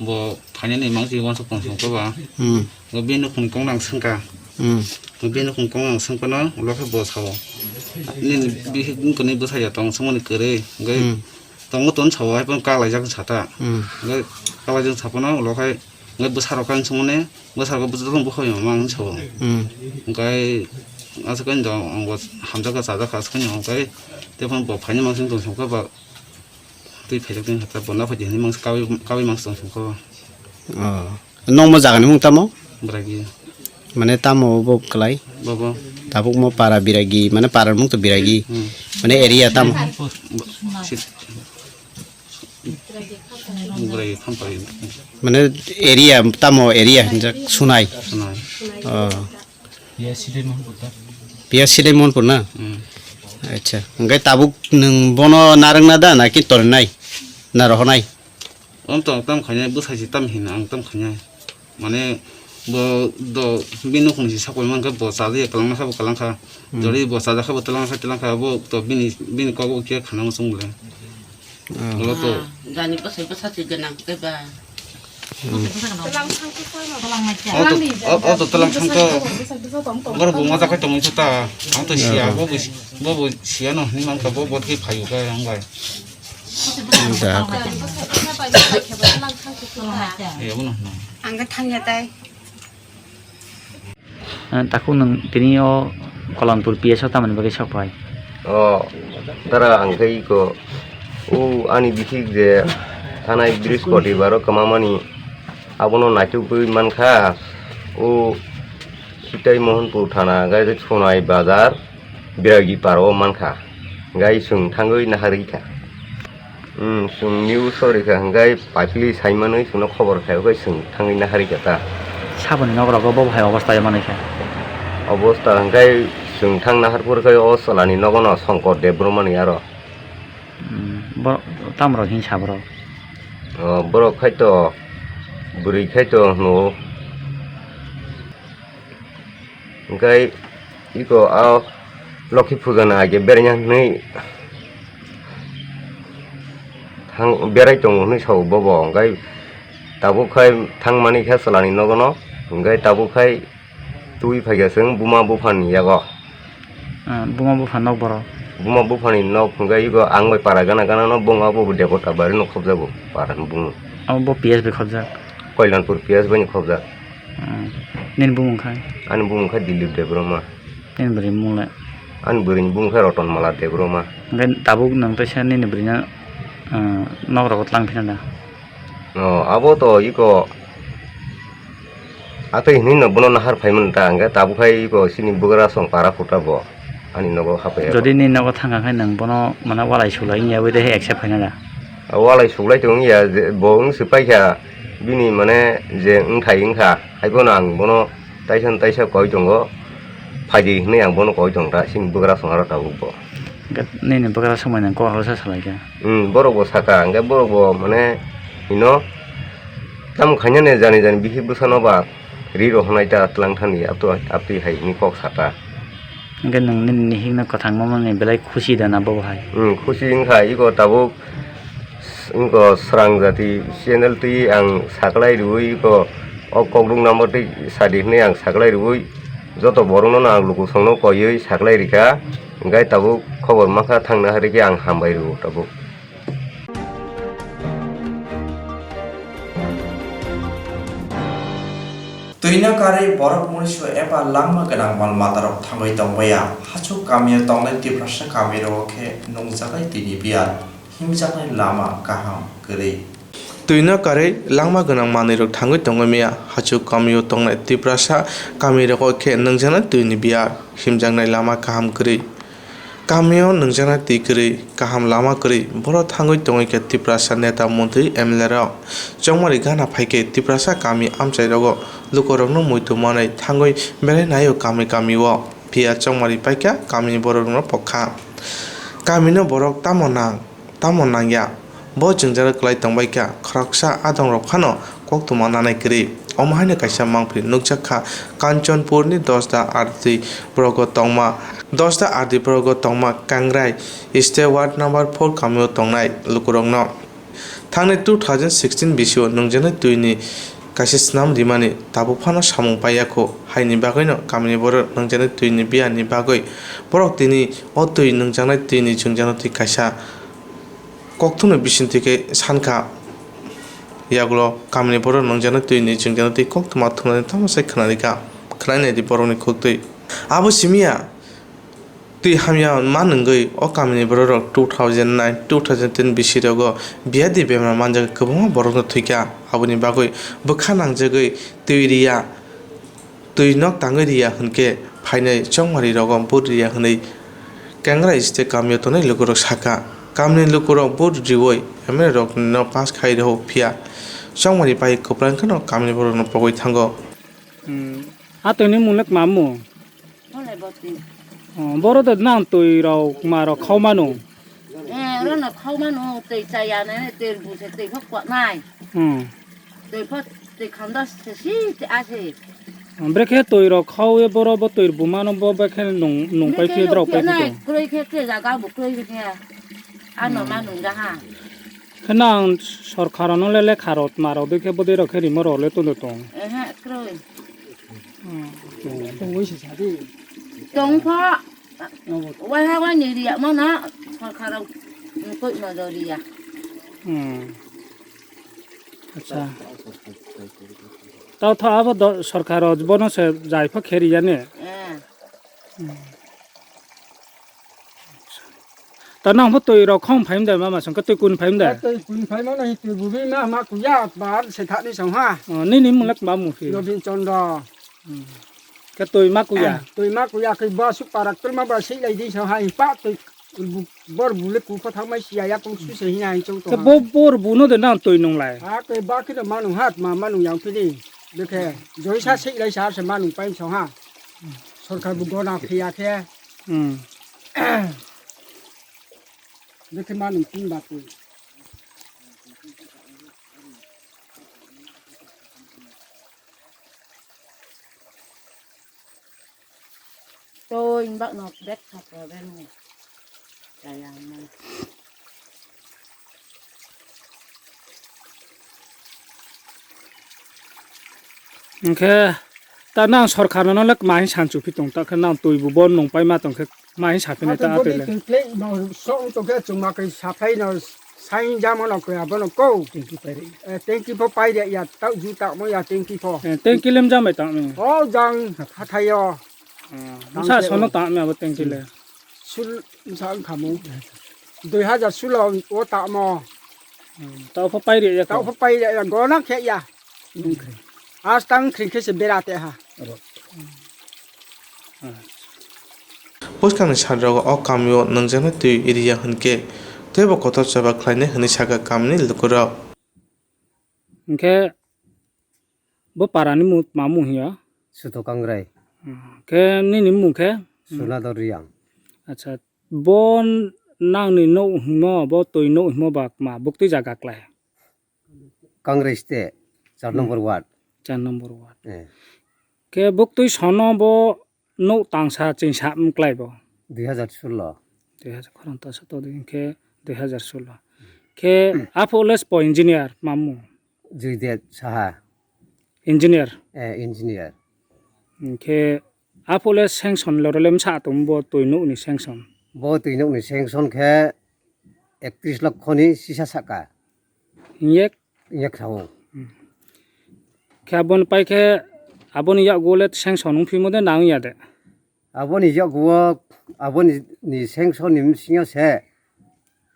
bo phainani mangsi uansuk tong songkha ba. Hmm. Bo bini nukhungni kok nang swngkha. Hmm. Bo bini nukhungni kok nang swngphano ulo khe bo sao. Nini bihik wngkoni bwsai ya tong swngmani kwrwi. Hwnkhe Hmm. tongo ton sao hai phano kalaijak sata. Hmm. Hwnkhe kalaijak saphano ulo khai hwnkhe bwsarok khe swngmani bwsarok bwsarok bukhai mama ang sao. Hmm. Hwnkhe aswk ani do ang bo hamjakha chajakha aswk ani hwnkhe tei phano bo phaini mangsi tong songkha ba. Twi phaijak tong kha ta, bo na phaidi hinwi mangsa kaui, kaui mangsa tong song kha o. Oh. Nokmo jagani mung tamo? Bragi. Mane tamo bo kwlai? Bobo. Tabuk mo para Biragi, mane para mung to Biragi. Hmm. Mane area tamo? Bo-, sit-, Bragi Khampari. Mane area tamo area hinjak Sunai? Sunai. Oh. Biya Sidai Mohanpur ta. Biya Sidai Mohanpur na? Hmm. Acha. Hwnkhe tabuk nwng bono narwkna da na ki tornai? Na rohonai? Om tong tam khainai bwsai si tam hina ang tam khainai. Mane Bo do bini nukhung si sakoi mankha, bo chajak ya kwlangma kha, bo kwlang kha. Hmm. Jori bo chajak kha, bo twlang kha, twlang kha, bo to bini, bini kok bo khe khana muchung bole. Hmm. Bolo to. Ah, jani bwsai bwsa se gwnang khe ba. Hmm. O to, o, o to twlang thang to. Boro bo moja khai tongwi se ta. Ang to siya, hmm, bo bo si-, bo bo siya no hwnwi mankha, bo bo khe phaio khe ang bai. Da. Eh, abono hwnwi. Ang khe thangya tai. Ah, takhuk nwng tini o Kolanpur P S o tamoni bagwi sok phai? O, dara ang khe iko, o ani bithi je thanai Brihaspatibaro kwmamani abono naitukgwi mankha, o Sitai Mohanpur thana, gai Sonai Bazar, Biragi Paro mankha, gai chwng thangwi naharwi kha. Hmm, chwng news o rikha hwnkhe paipli saimanwi chwngno khobor khaio khe chwng thangwi naharikha ta. Saboni nok rogo bo hai obosta manwi kha. Obosta hwnkhe chwng thang naharphur khe o chwlani nogono Songkor Debbarmani aro. Hmm, bo tamrok hinsa borok? O, borok khai to, bwrwi khai to hwno. Hwnkhe iko a Lokhi puja no age beraina hwnwi thang, berai tongo hwnwi sao bobo, hwnkhe tabuk khai thangmani khe chwlani nogono, hwnkhe tabuk khai twi phaikha chwng buma buphani yago. Ah, buma bupha nok borok? Buma buphani nok hwnkhe iko ang bai para gana gana no bung abo bo debota bari no khobjago para ni bung. Abo bo P S bai khobjak? Koilanpur P S bai ni khobjak. Hmm. Nini bumung khai? Ani bumung khai Dilip Debbarma. Nini bwrwi mung le? Ani bwrwini bumung khai Rotonmala Debbarma. Hwnkhe tabuk nwng teisa nini bwrwino, ah, nok rogo tlang phina da? O, abo to iko atwi hinwi no bono nahar phaimani ta, hwnkhe tabuk khai iko chini bwkrasong para khuta bo ani nogo hapai. Jodi nini nogo thangkha khai nwng bono mane walai sulai wngya wi de accept khaina da? Walai suklai tong ya, je bo wng se paikha, bini mane je wngthai wngkha, haiphano ang bono taisa taisa koi tongo, phaidi hinwi ang bono koi tong ta, chini bwkrasong aro tabuk bo. Hwnkhe nini bwkrasong bai nang kok rwsa salai kha? Hmm, borok bo saka, hwnkhe borok bo mane hino tamo khainani jani jani bihik bwsano ba ri rohornai ta twlang thani, aptwi hai hinwi kok saka. Hwnkhe nwng nini hikno kwthang mamani belai khusi da na bo hai? Hmm, khusi wngkha, iko tabuk wngkha srang jati channel twi ang saklai rwui, iko o kokduk number twi sadi hwnwi ang saklai rwui, joto borokno ang lukusongno koiwi saklai rikha, hwnkhe tabuk khobor mankha thangna hari khe ang hambai rwo tabuk. Twino karwi borok morisu eba langma gwnang mal matarok thangwi tongbaia. Hachuk kamio tongnai Tiprasa kamirok khe nungjaknai twini biyar, himjaknai lama kaham kwrwi. Twino karwi langma gwnang manwirok thangwi tongwi maya. Hachuk kamio tongnai Tiprasa kamirogo khe nungjaknai twini biyar, himjaknai lama kaham kwrwi. Kamio nungjaknai twi kwrwi, kaham lama kwrwi, borok thangwi tongwi khe Tiprasa neta, montri, M L A rok. Chongmari gana phai khe Tiprasa kami amchai rogo lukurokno muitu manwi thangwi belai naio kami kamio. Phiya chongmari paikha kamini borok rokno pokha. Kamino borok tamo nang, tamo nangya? Bo jwngjal kwlai tongbaikha, khoroksa adongrok phano koktwma nanai kwrwi. Omo haino kaisa mangpili nukjak kha Kanchanpurni Dosda R D borogo tongma, Dosda R D borogo tongma Kangrai East ward number four kamio tongnai lukurokno. Thangni two thousand sixteen bisio nungjaknai twini kaisa snam rimani tabuk phano samung paiyakho, haini bagwino kamini borok nungjaknai twini biyani bagwi borok tini o twi nungjaknai twini jwngjano twi kaisa koktwmani bisingtwi khe sankha. Yagulo kamini borok nungjaknai twini jwngjano twi koktwma thumnani tamo sai khwnarikha, khwnainaidi borokni khuktwi. Abo simiya twi hamya ma nungwi o kamini bororok two thousand nine, two thousand ten bisi rogo biyadi bemar manjak kwbangma borokno thwikha. Aboni bagwi bwkha nangjagwi twi riya, twi nok tangwi riya hwnkhe phainai chongmari rogo vote riya hwnwi Kengrai East kamio tongnai lukurok sakha. Kamini lukurok vote riwi M L A rokno pass khai rw phiya chongmari pai kwplang kheno kamini borokno pogwi thango. Hmm. A twini mung le kma mung? Mole boti. Oh, boro de nang twi rok ma rok khau mano. Eh, oro no khau mano, twi chaya ne, twi bu se twi phok kwa nai. Hmm. Twi phok Twi khanda se si te a se. Brekhe twi rok khao ye boro bo twi buma no bo brekhe nung, nung pai phi drok pai phi tong. Kroi khe te jaga bo kroi khe. Ano ma nung jaha. Khe nang sorkar no le lekha rot ma rok dei khe bodei rok khe rimo rok le tong tong. Ehe, kroi. Tongwi se sadi. Tong pho. Wai ha wai ni riya mo na sorkar rok koi no do riya. Hmm. Acha. Tao tha abo do sorkar rok bono se jai pho khe riya ne. Eh. Hmm. Ta nang bo twi rok khong phaim da mama song ka twi kun phaim da. Twi kun phaim na hi twi bubi ma ma kuya ba se thani song ha. Oh, nini mung lak ma mu phi. Robin Chandra. Hmm. Ka twi ma kuya. Twi ma kuya ke ba su parak twi ma ba sei lai di song ha pa twi bor bu le ku pha thang mai sia ya kong su se hi ai chong to. Ka bo bor bu no de nang twi nung lai. Ha ke ba ki ma nung hat ma ma nung yang phi di. Dekhe joi sa sei lai sa se ma nung pai song ha. Sorkar bu gona phiya khe. Hmm. Dikhe manung tin ba twi. To inbak no bek kha problem ni. Kaya mana. Hwnkhe ta nang sorkar no lek mahi sanchu phi tong ta khe nang twi bu bon nung pai ma tong khe mahi sa phini ta atwi le. Twi klei no so tong khe chwng ma kai sa phai no sai jamo no kya bono ko. Tengki pai re. Eh, tengki pho pai re ya ta ju ta mo ya tengki pho. Eh, tengki lem jam bai ta mo. O jang hathai yo. Hmm, masa sono ta me abo tengki le. Sul masa ang khamu. Dui hajar sulo o ta mo. Hmm, ta pho pai re ya ko. Ta pho pai re ya gona khe ya. Nungkhe. As tang khring khe se berate ha. Ro. Bwskangni sal rogo o kamio nungjaknai twi iriya hwnkhe teibo kotor choba khlainai hwnwi sakha kamini lukurok. Hwnkhe bo parani mung tma mung hiya? Suto Kangrai. Hwnkhe nini mung khe? Sunador Riyang. Acha, bo nangni nok himo, bo twi nok himo ba tma buktwi jaga klai? Congress te char number ward. Char number ward. Eh. Khe buktwi sono bo nok tangsa chingsa mklai bo? Dui hazar sullo. Dui hazar khorang tasa to dui khe dui hazar sullo. Khe aphole spo engineer mamu? Joydev Saha. Engineer? Eh, engineer. Khe aphole sanction lorole msa atum bo twi nok ni sanction? Bo twi nok ni sanction khe ektrish lokho ni sisa saka. Yek? Yek sao. Hmm. Khe aboni pai khe aboni yakgo le sanction wng phimo de nang ya de? Aboni yakgo, aboni ni sanction ni bisingo se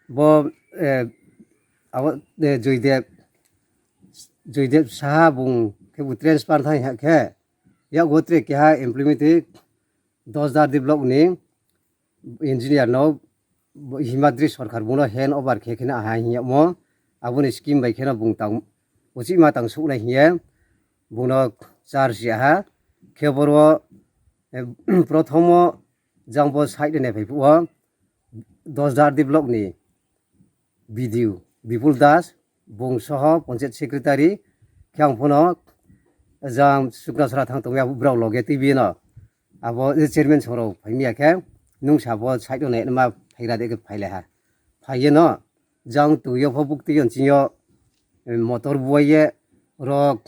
bo, eh, abo, eh, Joydev, Joydev Saha bung khe bo transfer thang ya khe yakgo tre keha implement Dosda D block ni engineer no Himadri Sarkar bungno hand over khe kheno aha hiyamo, aboni scheme bai kheno bung tang, uchima tang suknai hiye bungno charge aha khe boro, eh, prothomo jang bo side ni phai phuo Dosda D block ni B D O Bipul Das, bung soho Panchayat Secretary, khe ang phono jang Suknasora thang tongwi abo borok loge twi bino. Abo chairman sorok phai miya khe, nung sabo side o nai ma phaira de khe phai lai ha. Phai ye no, jang twi yo pho buk twi yo ching yo, motor buai ye rok,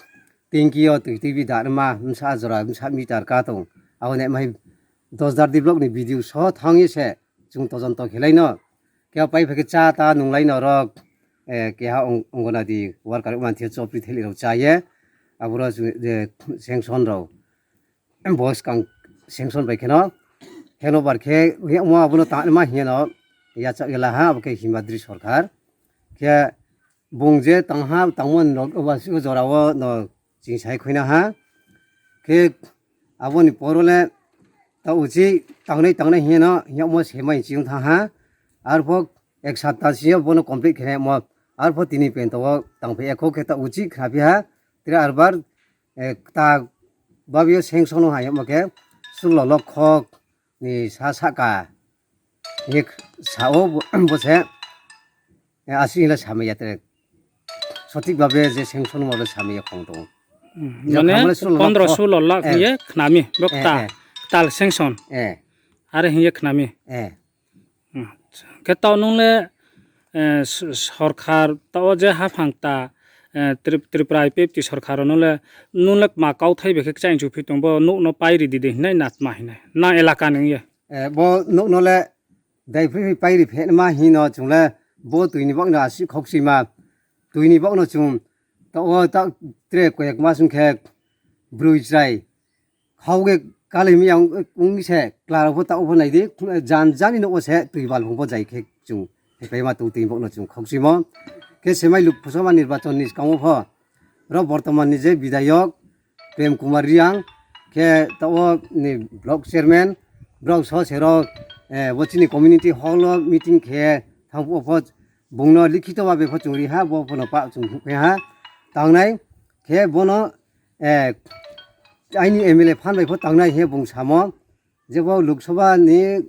tanki yo twi twi bi da ma, msa jora, msa meter ka tong. Abo nai mai Dosda D block ni B D O soho thang ye se, chwng tojon to khe lai no. Khe pai phai khe cha ta nung lai norok, eh, keha ong-, Anganwadi worker man thia chopri theli rok cha ye. Aboro chwng, je, sanction rok. Bo swkang sanction bai kheno. Hand over khe, khe omo abono ta ma hiya no. Yacha gela ha, abo khe Himadri Sarkar. Khe bung je tang ha, tang mon rok, oba si jora o no ching sai khoina ha. Khe aboni poro le ta uchi tangnai tangnai hiya no, hiya omo semai chiyung thang ha. Arpho ek sapta siyo bono complete khe mo. Arpho tini pento o tang phi ekho khe ta uchi khna phi ha. Tira arbar, eh, ta babio sanction o ha yamo khe sullo lokho ni sa saka. Hik sao bo, bo se, eh, asi hila samaya tere. Sotik babe je sanction mo le samaya khong tongo. Hmm, Jok mane hamle sulo pondro lakh sulo lakh eh. Hiye khnami, bo Eh, kta, eh. Ktal sanction. Eh. Are hiye khnami. Eh. Hmm. Khe tao nung le, eh, s-, sorkar tao je haphang ta, eh, Trip-, Tripura I P F T sorkar no le, nung le ma kauthai bai khe chain chu phi tong bo nuk no pai ri di de hinai na tma hinai. Na elaka nung ye. Eh, bo nuk no le dai phi phi pai ri phe ma hino chung le bo twi ni bok no asi khok si ma. Twi ni bok no chung tao ta tre koyek ma sung khe brui chrai. Khauge kali mi yang ung se klarok pho tao pho nai di, jan jani no se twi bal phung pho jai khe chung hepai ma tong twi bok no chung khok si mo. Khe semai luk phoso ma nirbachon ni skang o pho ro bortoman ni je bidayok Prem Kumar Riang khe tao ni block chairman brok so se ro, eh, bo chini community hall o meeting khe thang pho pho bung no likhito ba be pho chung ri ha bo pho no pa chung khe ha tangnai khe bono eh, aini M L A phan bai pho tangnai he bung samo, jebo Lok Sabha ni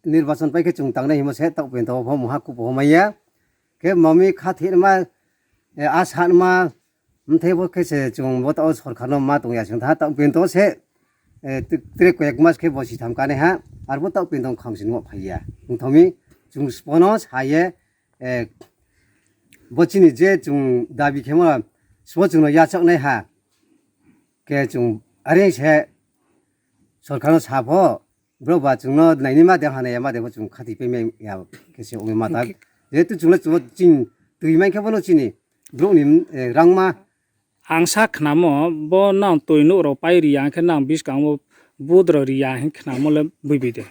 nirbachon pai khe chung tangnai himo se tao pento pho muha kupo maya, khe mami kha thir ma, eh, a san ma, mthe bo khe se chung bo tao sorkar no ma tong ya sing tha tao pento se, eh, tre koyek mas khe bo si tham kane ha, ar bo tao pento khang sin mo phai ya, wng thomi chung spono sa ye, eh, bo chini je chung dabi khemo sbo chungno yachaknai ha khe chung are se sorkarno sa pho bro ba chungno naini ma de hana ya ma de bo chung khati pe me ya khe se umi mata jehetu chungno chungno ching twi mai khe bono chini bro ni, eh, rangma Ang sa khnamo, bo nang twi nuk rok pai ri ya, hwnkhe nang bwskango budro ri ya, hwn khnamo le bui bui de.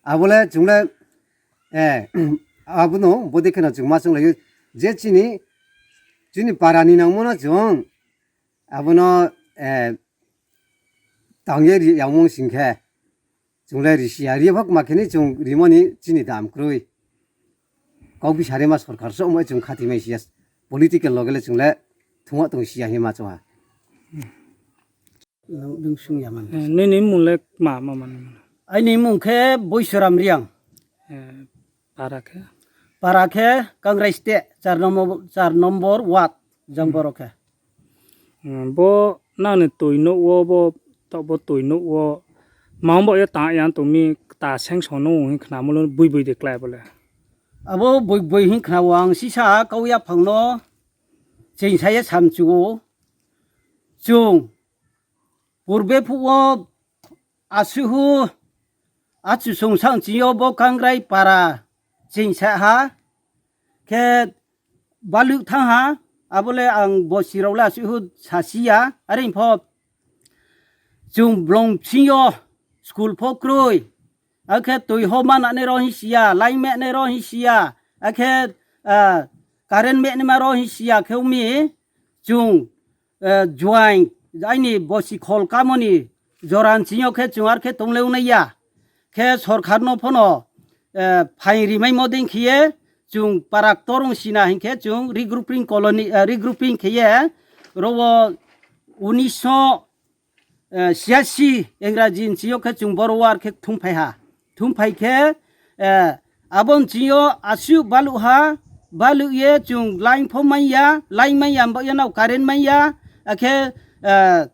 Abole chungle, eh, abono bodi kheno chwng ma chwng lai, je chini, chini para ni nangmano chwng, abono, eh, tangye ri yangmung singkhe, Chwng le risi ya, riya phok ma khini chwng rimoni chini dam kwrwi. Kok bisari ma sorkar se omo chwng khati mai siya. Political loge le chwng le thungwa tong siya hi ma chwng ha. Nung, nung sung ya man. Eh, nini mung le ma, ma man? Aini mung khe Boisoram Riang. Eh, para khe? Para khe Kangrai State, char nombor, char nombor ward, jang Hmm. borok khe. Hmm, bo nani twi nuk o, bo tok bo twi nuk o, mao bo ya ta yang tong mi ta seng sono hin khna mulo bui bui de klai bole. Abo bui bui hin khna o ang sisa kau ya phang no ching sa ya sam chu o. Chung purbe phu o asuhu achu sung sang chi o bo Kangrai para ching sa ha khe baluk thang ha, abole ang bosi rok le asuhu sa si ya, are pho chung blong phi o school pho kroi, akhe twi ho ma nani ro hi si ya, lai me nani ro hi si ya, akhe, ah, current me nani ma ro hi si ya, khe umi chung, eh, juaing, aini bosi khol kamoni joran ching o khe chung ar khe tong le wnai ya. Khe sorkar no phono, eh, phaing rimai mo ding khiye chung parak torong sina hinkhe chung regrouping colony, eh, regrouping khiye rowo unisho, eh, siasi Engraji ni ching o khe chung boro war khe thum phai ha. Thum phai khe, eh, abon ching o asuk baluk ha, baluk ye chung line pho man ya, line man ya, bo ya nao current man ya, akhe, eh,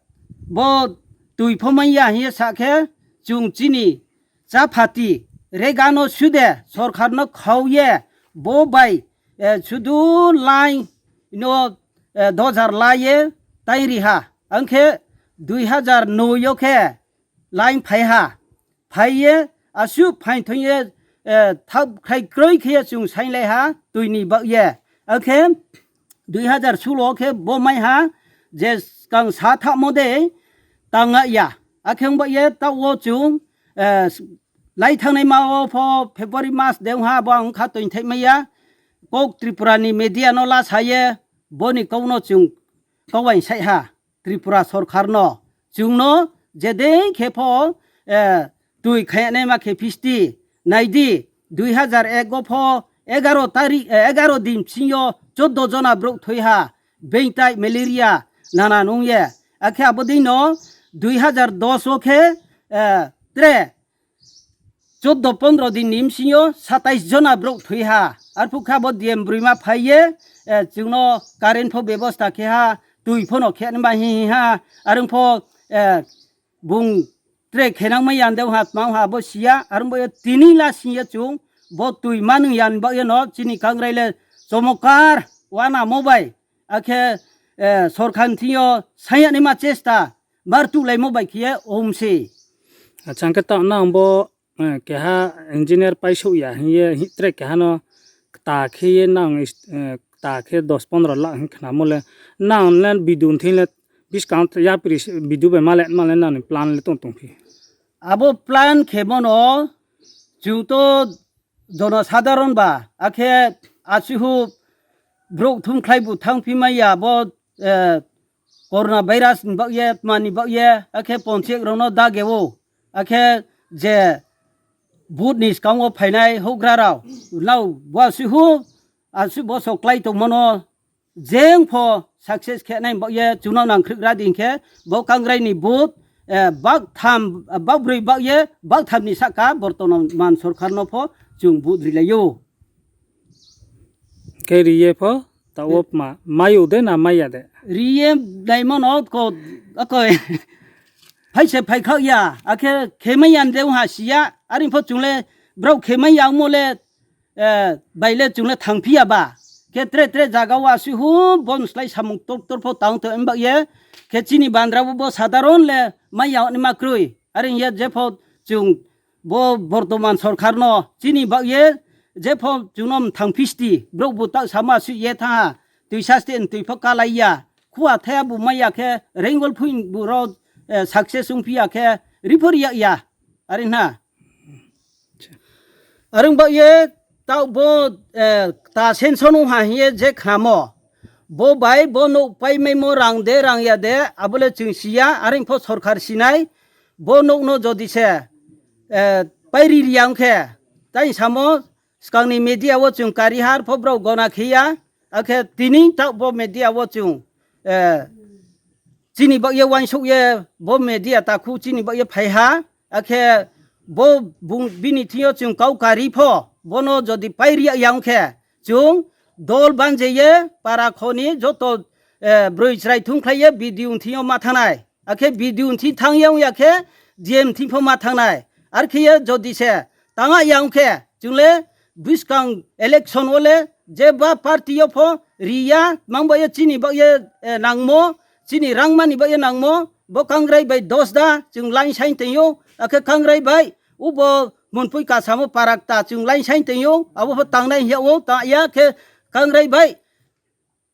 bo twi pho man ya hiye sa khe chung chini cha phati regano sude sorkar no khao ye bo bai, eh, sudu line no, eh, dojar la ye tai ri ha. Ang khe dui hazar noi o khe line phai ha. Phai ye asuk phain thung ye, eh, thap khai kroi khe ye chung sain lai ha twi ni bak ye. Ang khe dui hazar sulo khe bo mai ha je kang sa thap mo de tang ya. Akhe ang bak ye ta o chung, eh, lai thang nai ma o pho February mas de ha bo ang kha twi thai mai ya. Kok Tripura ni media no la sa ye boni kok no chung kok bai sai ha. Tripura sorkar no chwng no je dei khe pho, eh, twi khaya nai ma khe phisti nai di, dui hazar ek o pho egaro tarik, eh, egaro din bsing yo choddo jona borok thwi ha, bengtai malaria nana nung ye. Akhe abo dei no dui hazar dos o khe, eh, tre choddo pondro din ni bsing yo satais jona borok thwi ha. Arphu kha bo D M bwrwi ma phai ye, eh, chwng no current pho bebosta khe ha, twi phano khe nai ma hi hi ha, arwng pho, eh, bung tre khenang ma yan de ha, tma ha bo siya, arwng bo tini la siya chung, bo twi manung yan ba yeno, chini kangrai le chomokar, wana mo bai, akhe, eh, sorkar thio saya ni ma chesta, mar tu lai mo bai khiye om se. Acha, hwnkhe ta nang bo, eh, keha engineer paisuk ya hiye, hi tre keha no ta khe ye nang is-, eh, ta khe dos pondro lakh hin khna mo le, nang le bidun thin le biskang yapri s-, bidu bai male, male nang ni plan le tong tong phi. Abo plan khe bono, chung to jono sadharon ba, akhe asihu brok thum khlai bu thang phi mai ya bo, eh, corona virus ni bak ye, tma ni bak ye, akhe ponchek rok no dage o, akhe je vote ni skang o phainai houhgra rok, nao bo asihu, asihu bo sok klai tong mano, jeng pho success khe nai bak ye, chuno nang khrik ra ding khe, bo kangrai ni vote, eh, bak tham, bak brwi bak ye, bak tham ni saka bortoman sorkar no pho chung vote ri lai o. Khe ri ye pho, ta o ma, mai o de na mai ya de? Ri ye nai mano ko, ako, phai se phai khak ya, akhe khe mai yan de ha siya, ari pho chung le, brao khe mai ya mo le, eh, bai le chung le thang phi ya ba. Khe tre tre jaga o asihu bon slai samung tor tor pho tang to em bak ye, khe chini bandra bo, bo sadharon le mai ya ni ma krwi. Are ye jepho chung bo bortoman sorkar no chini bak ye jepho chung nom thang phisti brok bo ta sama su ye tha twi saste twi pho kalai ya khua thaya bu mai ya khe rengol phuin bu ro, eh, success ung phi ya khe riphor ya ya are na. Arwng ba ye tau bo, eh, ta senson ha hiye je khamo. Bo bai bo nuk pai mai mo rang de rang ya de, abole chwng siya, arwng pho sorkar sinai. Bo nuk no jodi se, eh, pai ri ri ya wng khe, tai samo skang ni media o chwng kari har pho brok gona khiya. Akhe tini tau bo media o chwng, eh, chini bak ye uansuk ye bo media takhu chini bak ye phai ha. Akhe bo bung bini thing yo chwng kau kari pho bono jodi pai ri ya wng khe chwng dol banje ye para khoni joto, eh, brwi chwrai thum khlai ye B D O thing yo ma thangnai. Akhe B D O thing thang ya wng ya khe D M thing pho ma thangnai. Ar khe ye jodi se tanga ya wng khe chwng le bwskang election o le je ba party o pho ri ya, mang ba ye chini bak ye, eh, nangmo, chini rangmani bak ye nangmo, bo kangrai bai dos da, chwng line sign tong yo, akhe kangrai bai, ubo Monpui Kasamo parak ta chwng line sign tong yo, abo pho tangnai hiya o, ta ya khe kangrai bai,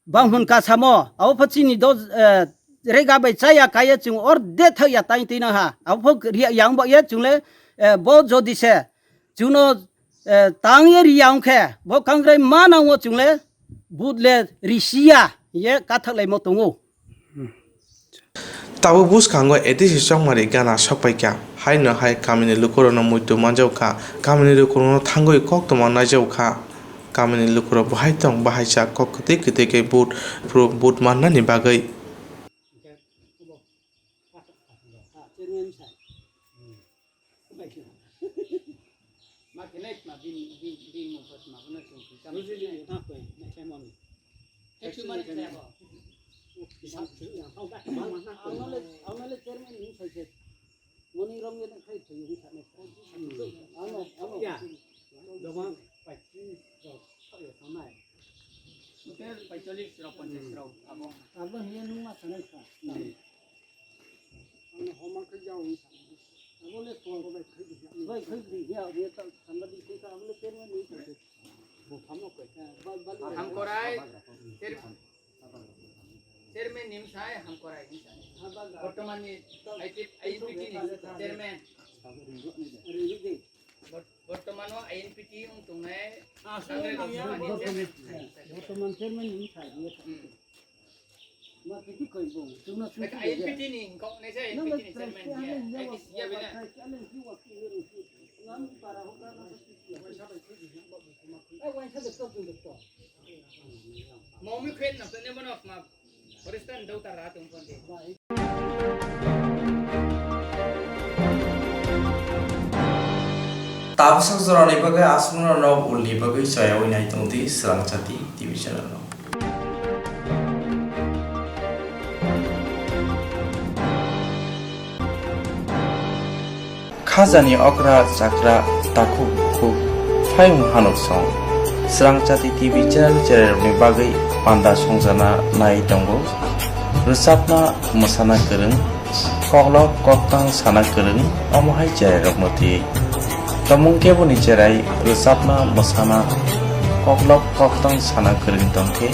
Banghun Kasamo, abo pho chini dos, eh, rega bai chaya kaya chwng or de thak ya tai twi na ha, abo pho ri ya wng bak ye chwng le, eh, bo jodi se, Chuno, eh, tang ye ri ya wng khe, bo kangrai ma nang o chwng le, but le ri si ya, ye kathak lai mo tong o. Tabuk bwskango A D C chongmari gana sokpaikha. Haino hai kamini lukurokno muitu manjakha. Kamini lukurokno thangwi koktwma naijakha. Kamini lukurok bahai tong, bahai cha kok kwtwi kwtwi khe but, but mannani bagwi. Ma khe nai tma bini, bini, bini mung khe tma bono chwng kisa. Buji di, na koi, na khe moni. Khe chuma na khe bo. Ang no le, ang no le chairman ni sai se. Moni rong ye na khai thwi ni sa ne. Ang no, ang no. Ya. Dobang pai. Yo, yo, thangnai. Total paicholish rok, ponchash rok, abo. Abo hiya nung ma sanai sa. Hmm. Ano homa khe jao ni sa. Abo le to. Bai khai di ya, ya ta sambadi khe ta abo le chairman ni sa. Bo phamo khe. Ba, ba, Hamkorai, chair-, chairman ni bwsai Hamkorai ni sa. Bortoman ni I P, I N P T ni chairman. Ri di. Bor-, bortomano I N P T wng tongnai. Ah, Congress sir, of India. Bortoman chairman ni sa, ye sa. Hmm. Ma kiti koi bo, chuna Like, chuti I N P T ya. Ni kok ne se Nang I N P T ni chairman ya, ya, ya, I P C ya, ya bina. Nang para ho ka na. Ai, waisa de to, de to. Mo mi khen na, ne mo na, ma. Tabwsak jorani bagwi aswkno nog ulni bagwi choyaui nai tong di Swrangchati T V channel no. Hajani okra chakra takhuk bukhuk phaiung hanuk song. Srangchati T V channel cherairokni bagwi panda songjana nai tongo. Rwchapna mwsana kwrwng, koklop koktang sana kwrwng, omo hai cherairokno twi. Tongmung keboni cherai rwchapna mwsana koklop koktang sana kwrwng tongkhe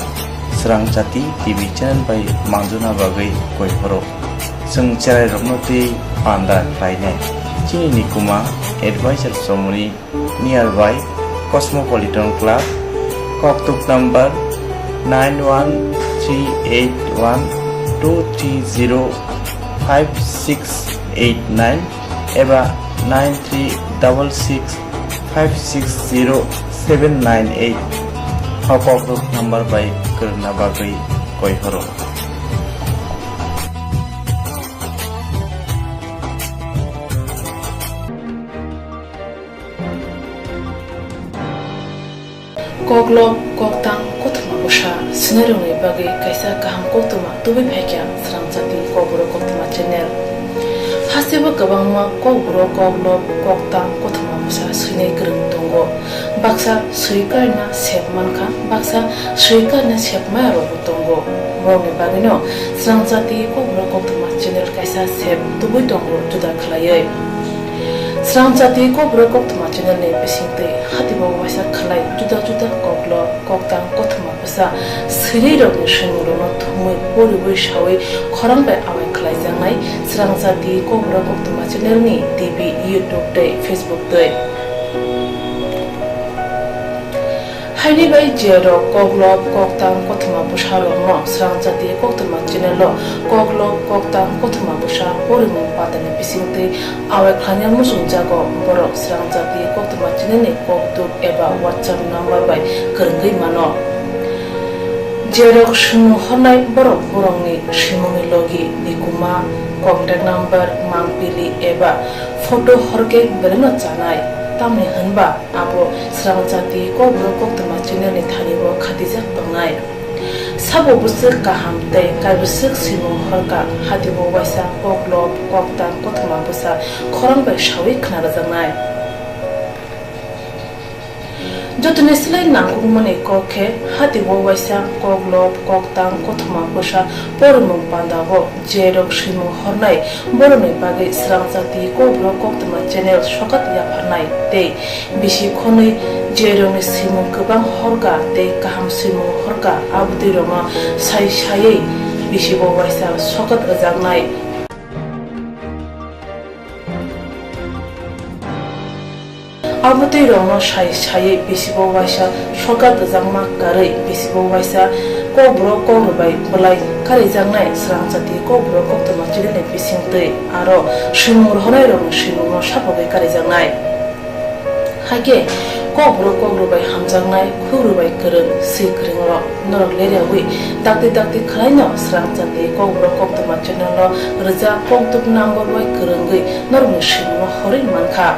Srangchati T V channel bai manjuna bagwi koi phoro. Chwng cherairokno twi panda khlainai. Chini nikuma advisor chomoni nearby Cosmopolitan Club, koktuk number nine one three eight one two three zero five six eight nine eba nine three double six five six zero seven nine eight. O koktuk number bai kwrwngna bagwi koi horo. Koklop, koktang, kothoma bwsa swinairokni bagwi kaisa kaham koktwma tubui phaikha Srangchati Kokborok Koktwma channel. Hasteo kwbangma kokborok, koklop, koktang, kothoma bwsa swinai kwrwng tongo. Baksa swi karina sep mankha, baksa swi karina sep maya rokbo tongo. Borokni bagwino Srangchati Kokborok Koktwma channel kaisa sep tubui tongo juda khlaiwi. Srangchati Kokborok Koktwma channel ni bisingtwi hatibo waisa khlai juda juda koklop, koktang, kothoma bwsa swinairokni swimungrokno thumwi poriwi sawi khorang bai awai khlaijaknai Srangchati Kokborok Koktwma channel ni T V, YouTube tei Facebook twi. Haini bai je rok koklop, koktang, kothoma bwsa rokno Srangchati Koktwma channel o koklop, koktang, kothoma bwsa porimung patani bisingtwi awai khlaina muchungjago, borok Srangchati Koktwma channel ni koktuk eba WhatsApp number bai kwrwngwi mano. Je rok swimung hornai borok borokni swimungni logi, nikuma, contact number, mangpili eba photo horkhe belaino chanai, tamni hwnba abo Srangchati Kokborok Koktwma channel ni thani o khatijak tongnai. Sabo bwswk kaham tei kaibwswk swimung horkha, hatibo waisa koklop, koktang, kothoma bwsa khorang bai sawi khna rwjaknai. Jotoni slai nangkukmani kok khe hatibo waisa koklop, koktang, kothoma bwsa porimung pandao je rok swimung hornai borokni bagwi Srangchati Kokborok Koktwma channel sokat yapharnai tei bisi khonwi je rokni swimung kwbang horkha tei kaham swimung horkha, abotwi rokno sai saiwi bisibo waisa sokat rwjaknai. Abotwi rokno sai saiwi bisibo waisa sokat rwjakma karwi bisibo waisa kokborok kokrwbai bwlai karijaknai Srangchati Kokborok Koktwma channel ni bisingtwi aro swimung rohornai rokni swimungno sapogwi karijaknai. Hakhe kokborok kokrwbai hamjaknai khurwbai kwrwng swi kwrwng rok norok leryawi dakti dakti khwlaino Srangchati Kokborok Koktwma channel o rwjak koktuk number bai kwrwngwi norokni swimungno horwi mankha.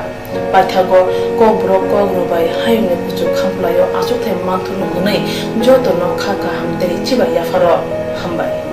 Paithago kokborok kokrwbai hayungni kuchuk khamplaio achukthai manthurno hwnwi jotono kha kaham tei chibai yapharo. Hambai.